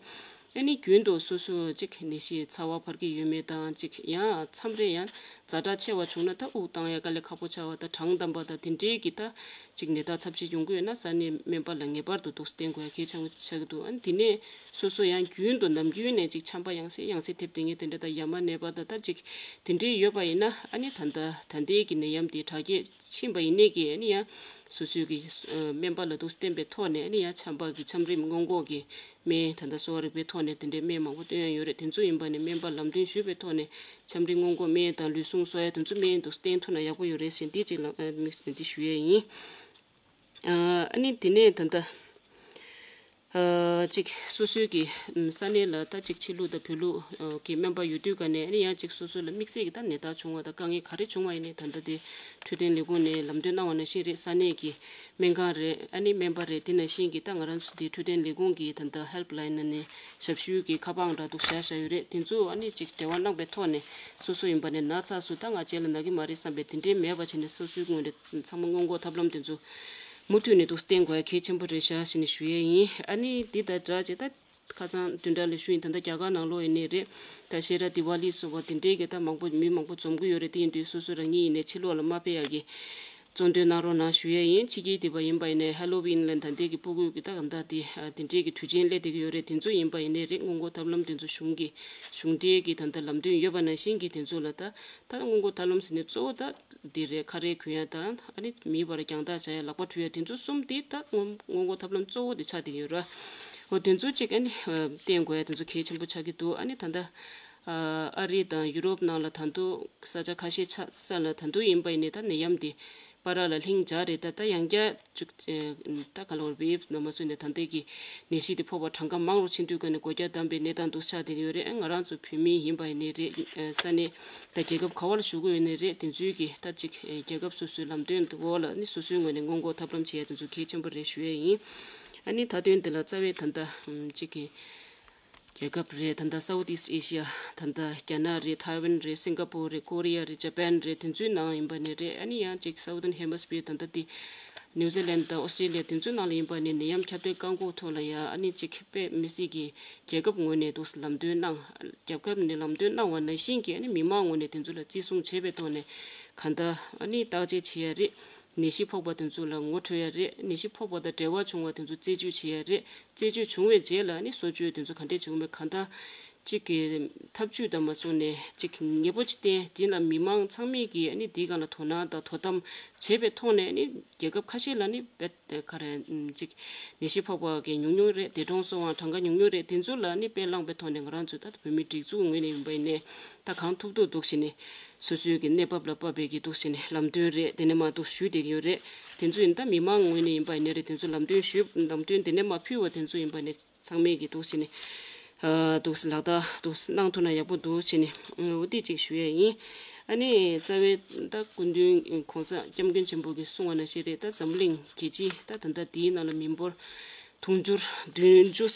ཨ་ནི་རྒྱུན་དུ་སོ་སོ་གཅིག་ནད་གཞི་ཚ་བ་འཕར་གྱི་ཡོད་མེད་དང་། གཅིག་ཡང་མཚམས་རེ་ཡང་ཛ་དྲག་ཆེ་བ་བྱུང་ན་ད་དབུགས་བཏང་ཡ་དཀའ་ལས་ཁག་པོ་ཆགས་པ་དང་། གྲང་འདམ་པ་དང་དེ་འདྲའི་གི་ད་གཅིག་ནད་རྟགས་ཚབས་ཆེ་ཡོང་གི་ཡོད་ན་ས་གནས་སྨན་པ་ལ་ངེས་པར་དུ་འདུག་སེ་བསྟེན་དགོས་ཡ་གལ་ཆེན་པོ་ཆགས་ཀྱི་འདུག་ཨ་ནི་དེ་ནས་སོ་སོ་ཡང་རྒྱུན་དུ་ནམ་རྒྱུན་ནས་གཅིག་ཆམ་པ་ཡང་སེ་ཡང་སེ་ཐེབས་བསྡད་མཁན་དེ་འདྲ་དང་། ཡ་མ་ནད་པ་དང་ད་གཅིག་དེ་འདྲའི་ཡོད་པ་ཡིན་ན་ཨ་ནི་ད་ལྟ་ད་ལྟའི་གི་ནད་ཡམས་དེ་དྲག་སྐྱེད་ཕྱིན་པ་ཡིན་ནའི་གི་ཨ་ནི་ཡང་སོ་སོའི་གི་ཨ་སྨན་པ་ལ་འདུག་སེ་བསྟེན་པའི་ཐོག་ནས་ཨ་ནི་ཡང་ཆམ་པ་གི་ཆམ་རིམས་སྔོན་འགོག་གི་སྨན་ད་ལྟ་གསོ་བ་རིག་པའི་ཐོག་ནས་དེ་འདྲའི་སྨན་མང་པོ་བཏོན་ཡ་ཡོད་རེད། དེ་ཚོ་ཡིན་པ་ནས་སྨན་པ་ལམ་སྟོན་ཞུས་པའི་ཐོག་ནས་ཆམ་རིམས་སྔོན་འགོག་སྨན་དང་ལུས་ཟུངས་གསོ་ཡ་དེ་ཚོ་སྨན་དུ་བསྟེན་ཐུབ་ན་ཡག་པོ་ཡོད་རེད་ཟེར་འདི་གཅིག་ལ་ཨ་དམིགས་བསལ་འདི་ཞུ་ཡས་ཡིན། ཨ་ཨ་ནི་དེ་ནས་ད་ལྟ་ཨ་གཅིག་སོ་སོའི་གི་ས་གནས་ལ་ད་གཅིག་ཕྱི་ལུགས་དང་བོད་ལུགས་ཨ་གི་སྨན་པ་ཡོད་དུས་ག་ནས་ཨ་ནི་ཡང་གཅིག་སོ་སོ་ལ་དམིགས་བསལ་གྱི་ད་ནད་རྟགས་བྱུང་བ་དང་དཀའ་ངལ་ག་རེ་བྱུང་བ་ཡིན་ནའི་ད་ལྟ་དེ་འཕྲོད་བསྟེན་ལས་ཁུངས་ནས་ལམ་སྟོན་གནང་བ་ནང་བཞིན་རེད། ས་གནས་ཀྱི་སྨན་ཁང་རེད། ཨ་ནི་སྨན་པ་རེད། དེ་ནང་བཞིན་གྱི་ད་ང་རང་ཚོ་དེ་འཕྲོད་བསྟེན་ལས་ཁུངས་ཀྱི་ད་ལྟ་ཧེལ་པ་ལའིན་ནང་ནས་ཞབས་ཞུའི་གི་ཁ་པར་འདྲ་འདུག་བཞག་བཞག་ཡོད་རེད། དེ་ཚོ་ཨ་ནི་ཅིག་འབྲེལ་བ་གནང་པའི་ཐོག་ནས་སོ་སོ་ཡིན་པ་ནས་ན་ཚ་སུ་ད་ང་རྗེས་ལ་ན་གི་མ་རེད་བསམ་པའི་དེ་འདྲའི་མེད་པ་བྱས་ནས་སོ་སོའི་ངོས་ནས་ཚང་མ་སྔོན་འགོག་ཐབས་ལམ་དེ་ཚོ་མུ་མཐུད་ནས་འདུག་བསྟེན་དགོས་ཡ་གལ་ཆེན་པོ་རེད་ཤག་ཞེས་ནས་ཞུ་ཡས་ཡིན། ཨ་ནི་འདི་དང་སྦྲགས་བྱས་ད། ཁ་སང་བདུན་ཕྲག་ལ་ཞུ་ཡིན། ད་ལྟ་རྒྱ་གར་ནང་ལོགས་ཡིན་ནའི་རེད། ད་ཤེ་ར་དི་ཝ་ལི་སོགས་པ་དེ་འདྲའི་གི་ད་མང་པོ་མི་མང་པོ་འཛོམས་ཀྱི་ཡོད་རེད། དེ་ཡིན་དུས་སོ་སོ་རང་ཉིད་ཡིན་ནའི་ཕྱི་ལོགས་ལ་མ་ཕེབས་ཡག་གི་གཙོ་འདོན་གནང་རོགས་གནང་ཞུ་ཡས་ཡིན། ཕྱི་རྒྱལ་དེ་པ་ཡིན་པ་ཡིན་ནའི་ཧེ་ལོ་ཝིན་ལ་ད་ལྟའི་གི་སྤུ་གུ་གི་ད་གང་ལྟར་དེ་དེ་འདྲའི་གི་དུས་ཆེན་སླེབས་བསྡད་ཀྱི་ཡོད་རེད། དེ་ཚོ་ཡིན་པ་ཡིན་ནའི་རེད། སྔོན་འགོག་ཐབས་ལམ་དེ་ཚོ་གཞུང་གི་གཞུང་འབྲེལ་གི་ད་ལྟ་ལམ་སྟོན་ཡོད་པ་ནང་བཞིན་གི་དེ་ཚོ་ལ་ད་ད་སྔོན་འགོག་ཐབས་ལམ་ཟེར་ནས་གཙོ་བོ་ད་འདི་རེད། ཁ་རས་གོན་ཡ་དང་ཨ་ནི་མིའི་བར་རྒྱང་ཐག་བྱ་ཡ་ལག་པ་འཁྲུ་ཡ་དེ་ཚོ་གསུམ་དེ་ད་སྔོན་སྔོན་འགོག་ཐབས་ལམ་གཙོ་བོ་དེ་ཆགས་བསྡད་ཡོད་ར། འོ་དེ་ཚོ་གཅིག་ཨ་ནི་བསྟེན་དགོས་ཡ་དེ་ཚོ་གལ་ཆེན་པོ་ཆགས་ཀྱི་འདུག་ཨ་ནི་ད་ལྟ་ཨ་རི་དང་ཡུ་རོབ་ནང་ལ་ད་དུང་ས་ཆ་ཁ་ཤས་ཆ་ས་ལ་ད་དུང་ཡིན་པ་ཡིན་ནའི་ད་ནད་ཡམས་དེ་པ་ར་ལ་ལྷིང་འཇགས་རེད། ད་ད་ཡང་བསྐྱར་ཅིག་ད་ག་ལ་བར་བེབ་ནོ་མ་སོན་ནས་ད་ལྟའི་གི་ནད་གཞི་དེ་ཕོག་པ་གྲངས་ཀ་མང་རུ་ཕྱིན་དུས་ཀ་ནས་སྒོ་རྒྱ་བསྡམས་པའི་གནས་སྟངས་འདུག་ཆགས་བསྡད་ཀྱི་ཡོད་རེད། ང་རང་ཚོ་བོད་མི་ཡིན་པ་ཡིན་ནའི་རེད། ས་གནས་ད་རྒྱལ་ཁབ་ག་བ་ལ་བཞུགས་ཀྱི་ཡོད་ནའི་རེད། དེ་ཚོའི་གི་ད་ཅིག་རྒྱལ་ཁབ་སོ་སོའི་ལམ་སྟོན་འོག་ལ་ནི་སོ་སོའི་ངོས་ནས་སྔོན་འགོག་ཐབས་ལམ་བྱེད་ཡ་དེ་ཚོ་གལ་ཆེན་པོ་རེད་ཞུ་ཡས་ཡིན། ཨ་ནི་མཐའ་དོན་དེ་ལ་རྩ་བའི་ད་ལྟ་ཅིག་གི་རྒྱལ་ཁབ་རེད། ད་ལྟ་South East Asia ད་ལྟ་རྒྱ་ནག་རེད། ཐའེ་ཝན་རེད། སིང་ག་པོར་རེད། ཀོ་རི་ཡ་རེད། ཇ་པན་རེད། དེ་ཚོའི་ནང་ཡིན་པ་ནས་རེད། ཨ་ནི་ཡང་ཅིག་Southern Hemisphere ད་ལྟ་དེ་ནིའུ་ཛི་ལན་དང་ཨོ་སི་ཀྲི་ལི་ཡ་དེ་ཚོའི་ནང་ལ་ཡིན་པ་ནས་ནད་ཡམས་ཁྱབ་གདལ་བཀག་འགོག་ཐོག་ལ་ཡ་ཨ་ནི་ཅིག་དཔེ་མི་སྲིད་ཀྱི་རྒྱལ་ཁབ་ངོས་ནས་འདུག་ལམ་སྟོན་གནང་། རྒྱལ་ཁབ་ནས་ལམ་སྟོན་གནང་བ་ནང་བཞིན་གྱི་ཨ་ནི་མི་མང་ངོས་ནས་དེ་ཚོ་ལ་བརྩི་སྲུང་བྱེད་པའི་ཐོག་ནས་གང་ལྟར་ཨ་ནི་བརྟག་དཔྱད་བྱེད་ཡ་རེད། ནད་གཞི་ཕོག་པ་དེ་ཚོ་ལ་ངོ་འཕྲོད་ཡ་རེད། ནད་གཞི་ཕོག་པ་དང་འབྲེལ་བ་བྱུང་བ་དེ་ཚོ་རྩད་གཅོད་བྱེད་ཡ་རེད། རྩད་གཅོད་བྱུང་བའི་རྗེས་ལ་ནི་གསོ་བཅོས་དེ་ཚོ་ག་འདྲས་བྱེད་དགོས་མེད་གང་ལྟར་གཅིག་གི་ཐབས་ཇུས་དང་མ་སོང་ནས་གཅིག་ངེས་པོ་ཅིག་བསྟན། དེ་ལ་མི་མང་ཚང་མས་ཀྱིས་ནི་དེའི་སྒང་ལ་དོ་སྣང་དང་དོ་དམ་བྱས་པའི་ཐོག་ནས་ནི་རྒྱལ་ཁབ་ཁ་ཤས་ལ་ནི་བེད་ག་རེ་གཅིག་ནད་གཞི་ཕོག་པ་གི་ཉུང་ཉུང་རེད། འདས་གྲོངས་སོང་བ་གྲངས་ཀ་ཉུང་ཉུང་རེད། དེ་ཚོ་ལ་ནི་དཔེ་བླངས་པའི་ཐོག་ནས་ང་རང་ཚོ་ད་བོད་མི་སྒྲིག་འཛུགས་ངོས་ནས་ཡིན་པ་ཡིན་ནའི་ད་གང་ཐུབ་ཐུབ་འདུག་བྱས་ནས། སོ་སོའི་གི་གནས་བབ་ལ་དཔག་པའི་གི་འདུག་ཟེར་ནས་ལམ་སྟོན་རེད། དེ་ནས་མ་འདུག་ཞུས་བསྡད་ཀྱི་ཡོད་རེད། དེ་ཚོ་ཡིན་ད་མི་མང་ངོས་ནས་ཡིན་པ་ཡིན་ནའི་རེད། དེ་ཚོ་ལམ་སྟོན་ཞུས་ལམ་སྟོན་དེ་ནས་མ་ཕུལ་བ་དེ་ཚོ་ཡིན་པ་ནས་ཚང་མས་གི་འདུག་ཟེར་ནས་ འདུག་སེ་ལག་བསྟར་འདུག་སེ་གནང་ཐུབ་ན་ཡག་པོ་འདུག་བྱས་ནས་འོ་དེ་གཅིག་ཞུ་ཡས་ཡིན། ཨ་ནི་རྩ་བའི་ད་སྐུ་མདུན་གོང་ས་སྐྱབས་མགོན་ཆེན་པོ་གིས་གསུངས་པ་ནང་བཞིན་རེད། ད་འཛམ་བུ་གླིང་རྒྱལ་སྤྱི་ད་ད་ལྟ་དེའི་ནང་ལ་མི་འབོར་དུང་ཕྱུར་བདུན་ཅུ་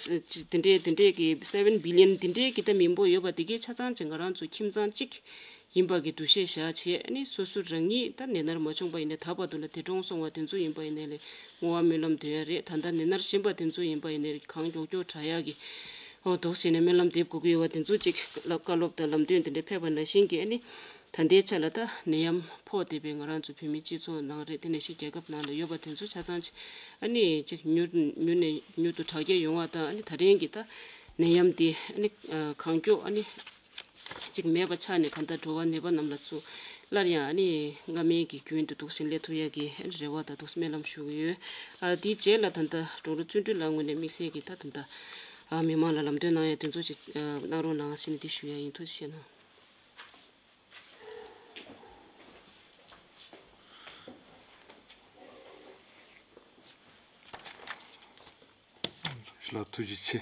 དེ་འདྲའི་དེ་འདྲའི་གི་seven billion དེ་འདྲའི་གི་ད་མི་འབོར་ཡོད་པ་དེ་གའི་ཆ་ཚང་ཅིག་ང་རང་ཚོ་ཁྱིམ་ཚང་གཅིག་ཡིན་པ་གི་འདུ་ཤེས་བཞག་བྱས། ཨ་ནི་སོ་སོ་རང་ཉིད་ད་ནད་མནར་མ་བྱུང་པ་ཡིན་ནའི་ད་བར་དུ་ལ་འདས་གྲོངས་སོང་བ་དེ་ཚོ་ཡིན་པ་ཡིན་ནའི་ལས་བསྔོ་བ་སྨོན་ལམ་འདོན་ཡ་རེད། ད་ལྟ་ནད་མནར་གཞན་པ་དེ་ཚོ་ཡིན་པ་ཡིན་ནའི་གང་མགྱོགས་མགྱོགས་དྲག་ཡ་གི་འོ་འདུག་བྱས་ནས་སྨོན་ལམ་འདེབས་དགོས་ཀྱི་ཡོད་པ་དེ་ཚོ་ཅིག་བཀའ་སློབ་དང་ལམ་སྟོན་དེ་འདྲ་ཕེབས་པ་ནང་བཞིན་གྱི་ཨ་ནི་ད་ལྟའི་ཆ་ལ་ད་ནད་ཡམས་ཕོག་བསྡད་པའི་ང་རང་ཚོ་བོད་མི་སྤྱི་ཚོགས་ནང་རེད། དེ་ནང་བཞིན་རྒྱལ་ཁབ་ནང་ལ་ཡོད་པ་དེ་ཚོ་ཆ་ཚང་ཅིག་ཨ་ནི་ཅིག་མྱུར་མྱུར་ནས་མྱུར་དུ་དྲག་སྐྱེད་ཡོང་བ་དང་། ཨ་ནི་ད་རིང་གི་ད་ནད་ཡམས་དེ་ཨ་ནི་གང་མགྱོགས་ཨ་ནི་ཅིག་མེད་པ་ཆགས་ནས་གང་ལྟར་འགྲོ་བ་ནད་པ་རྣམས་ལ་ཚུར་སླར་ཡང་ཨ་ནི་སྔ་མའི་གི་རྒྱུན་དུ་འདུག་སེ་སླེབས་ཐུབ་ཡ་གི་ཨ་ནི་རེ་བ་དང་འདུག་སེ་སྨོན་ལམ་ཞུ་གི་ཡོད། ཨ་དེའི་རྗེས་ལ་ད་ལྟ་ཌོག་ཊར་བརྩོན་འགྲུས་ལགས་ངོས་ནས་དམིགས་བསལ་གྱི་ད་ད་ལྟ་ཨ་མི་མང་ལ་ལམ་སྟོན་གནང་ཡ་དེ་ཚོ་ཅིག་ཨ་གནང་རོགས་གནང་ཞེས་ནས་འདི་ཞུ་ཡ་ཡིན། ཐུགས་རྗེ་ཆེ་གནང་། ལ་ཐུགས་རྗེ་ཆེ།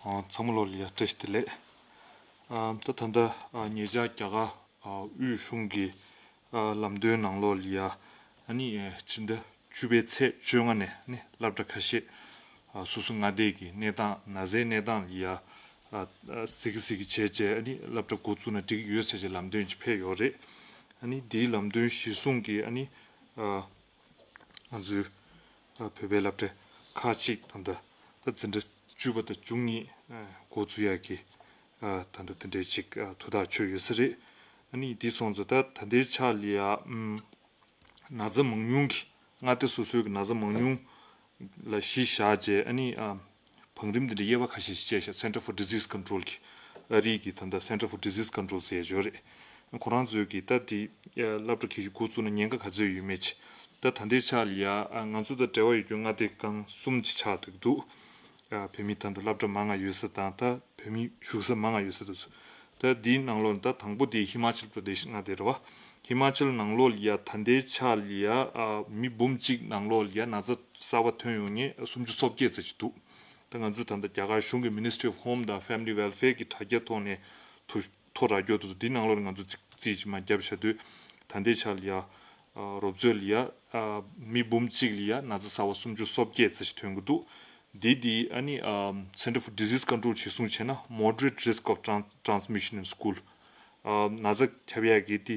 ཨ་ཚང་མ་ལོ་ལ་ཡ་བཀྲ་ཤིས་བདེ་ལེགས། ཨ་ད་ད་ལྟ་ཨ་ཉེ་ཆར་རྒྱ་གར་ཨ་དབུས་གཞུང་གི་ཨ་ལམ་སྟོན་ནང་ལོགས་ལ་ཡ་ཨ་ནི་ཨ་སྤྱི་ཟླ་བཅུ་པའི་ཚེས་བཅོ་ལྔ་ནས་ཨ་ནི་སློབ་གྲྭ་ཁ་ཤས་ཨ་སོ་སོ་མངའ་སྡེ་གི་གནས་སྟངས་ན་ཚའི་གནས་སྟངས་ལ་ཡ་ཨ་ཨ་གཟིགས་གཟིགས་བྱས་བྱས་ཨ་ནི་སློབ་གྲྭ་འགོ་བཙུགས་ན་འགྲིག་གི་ཡོད་ཟེར་བྱས་ལམ་སྟོན་ཅིག་ཕེབས་ཡོད་རེད། ཨ་ནི་འདིའི་ལམ་སྟོན་གཞིར་བཟུང་གིས་ཨ་ནི་ཨ་ང་ཚོའི་ཨ་བོད་པའི་སློབ་གྲྭ་ཁག་ཅིག་ད་ལྟ་ད་འཛིན་གྲྭ་བཅུ་པ་དང་བཅུ་གཉིས་ཨ་འགོ་འཛུགས་ཡག་གི་ཨ་ད་ལྟ་དེ་འདྲའི་ཅིག་ཨ་ཐུགས་ཐག་ཆོད་ཡོད་ས་རེད། ཨ་ནི་འདི་སོང་ཙང་ད་ད་ལྟའི་ཆ་ལ་ཡ་ཨམ་ན་ཚ་མང་ཉུང་གི་མངའ་སྡེ་སོ་སོའི་གི་ན་ཚ་མང་ཉུང་ལ་གཞི་བཞག་བྱས་ཨ་ནི་ཨ་བང་རིམ་འདི་འདྲ་དབྱེ་བ་ཁ་ཤས་ཤིག་བཅད་བཞག Center for Disease Control གི་ཨ་རི་གི་ད་ལྟ་Center for Disease Control ཟེར་ཡ་ཅིག་ཡོད་རེད། ཁོ་རང་ཚོས་གི་ད་འདི་ཨ་སློབ་གྲྭ་གལ་ཆེ་འགོ་བཙུགས་ན་ཉེན་ཁ་ག་ཚོད་ཡོད་མེད་ཅིག་ད་ད་ལྟའི་ཆ་ལ་ཡ་ཨ་ང་ཚོ་དང་འབྲེལ་བ་ཡོད་རྒྱུ་མངའ་སྡེ་རྐང་གསུམ་ཅིག་ཆགས་བསྡད་འདུག་ཨ་བོད་མི་ད་ལྟ་སློབ་གྲྭ་མང་ང་ཡོད་ས་དང་ད་བོད་མི་བཞུགས་ས་མང་ང་ཡོད་ས་དེ་ཚོ། ད་འདིའི་ནང་ལོགས་ད་དང་པོ་དེ་ཧི་མ་ཅལ་པྲ་དེཤ་མངའ་སྡེ་རེད་བ། ཧི་མ་ཅལ་ནང་ལོགས་ལ་ཡ་ད་ལྟའི་ཆ་ལ་ཡ་ཨ་མི་འབུམ་གཅིག་ནང་ལོགས་ལ་ཡ་ན་ཚ་གསར་པ་ཐོན་ཡོང་མཁན་སུམ་ཅུ་སོ་བརྒྱད་ཙམ་ཅིག་འདུག་ད་ང་ཚོས་ད་ལྟ་རྒྱ་གར་གཞུང་གི་Ministry of Home དང་Family Welfare གི་དྲ་རྒྱ་ཐོག་ནས་ཐོ་ཐོ་རག་རྒྱུ་འདུག་འདི་ནང་ལོགས་ལ་ང་ཚོ་རྩིས་རྩིས་ཅིག་མར་བརྒྱབ་བཞག་དུས་ད་ལྟའི་ཆ་ལ་ཡ་ཨ་རོབ་ཚོད་ལ་ཡ་ཨ་མི་འབུམ་གཅིག་ལ་ཡ་ན་ཚ་གསར་པ་སུམ་ཅུ་སོ་བརྒྱད་ཙམ་ཞིག་ཐོན་གྱི་འདུག་འདི་འདི་ཨ་ནི་ཨ་Center for Disease Control གཞིར་བཟུང་བྱས་ན་moderate risk of trans- transmission in school ཨ་ན་ཚ་ཁྱབ་ཡག་གི་དེ་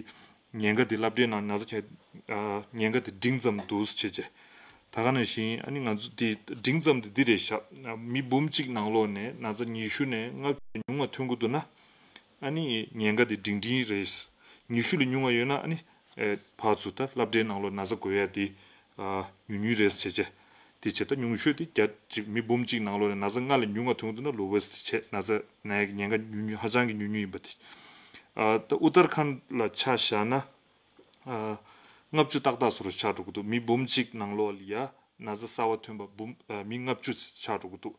ཉེན་ཁ་དེ་སློབ་གྲྭའི་ནང་ན་ཚ་ཁྱབ་ཨ་ཉེན་ཁ་དེ་འབྲིང་ཙམ་འདུག་ཟེར་བྱས། ད་ག་ནང་བཞིན་ཨ་ནི་ང་ཚོ་དེ་འབྲིང་ཙམ་དེ་འདི་རེད་ཤག་མི་འབུམ་གཅིག་ནང་ལོགས་ནས་ན་ཚ་ཉི་ཤུ་ནས་ལྔ་བཅུ་ཉུང་བ་ཐོན་གྱི་འདུག་ན་ཨ་ནི་ཉེན་ཁ་དེ་འབྲིང་འབྲིང་རེད། ཉི་ཤུ་ལས་ཉུང་བ་ཡོད་ན་ཨ་ནི་ཨེ་ཕར་ཚུར་ད་སློབ་གྲྭའི་ནང་ལོགས་ན་ཚ་འགོས་ཡ་དེ་ཨ་ཉུང་ཉུང་རེད་ཟེར་བྱས། དེ་བྱས་ད་ཉུང་ཤོས་དེ་བརྒྱ་ཅིག་མི་འབུམ་གཅིག་ནང་ལོགས་ནས་ན་ཚ་ལྔ་ལས་ཉུང་བ་ཐོན་གྱི་འདུག་ན་lowest བྱས། ན་ཚ་ན་ཡ་གི་ཉེན་ཁ་ཉུང་ཉུང་ཧ་ཅང་གི་ཉུང་ཉུང་ཡིན་པ་དེ། ཨ་ད་ཨུ་ཏར་ཁཱན་ལ་ཆ་བཞག་ན་ཨ་ལྔ་བཅུ་ཏག་ཏག་བཟོ་འདྲ་ཆགས་འགྲོ་གི་འདུག་མི་འབུམ་གཅིག་ནང་ལོགས་ལ་ཡ་ན་ཚ་གསར་པ་ཐོན་པ་འབུམ་ཨ་མི་ལྔ་བཅུ་ཆགས་འགྲོ་གི་འདུག་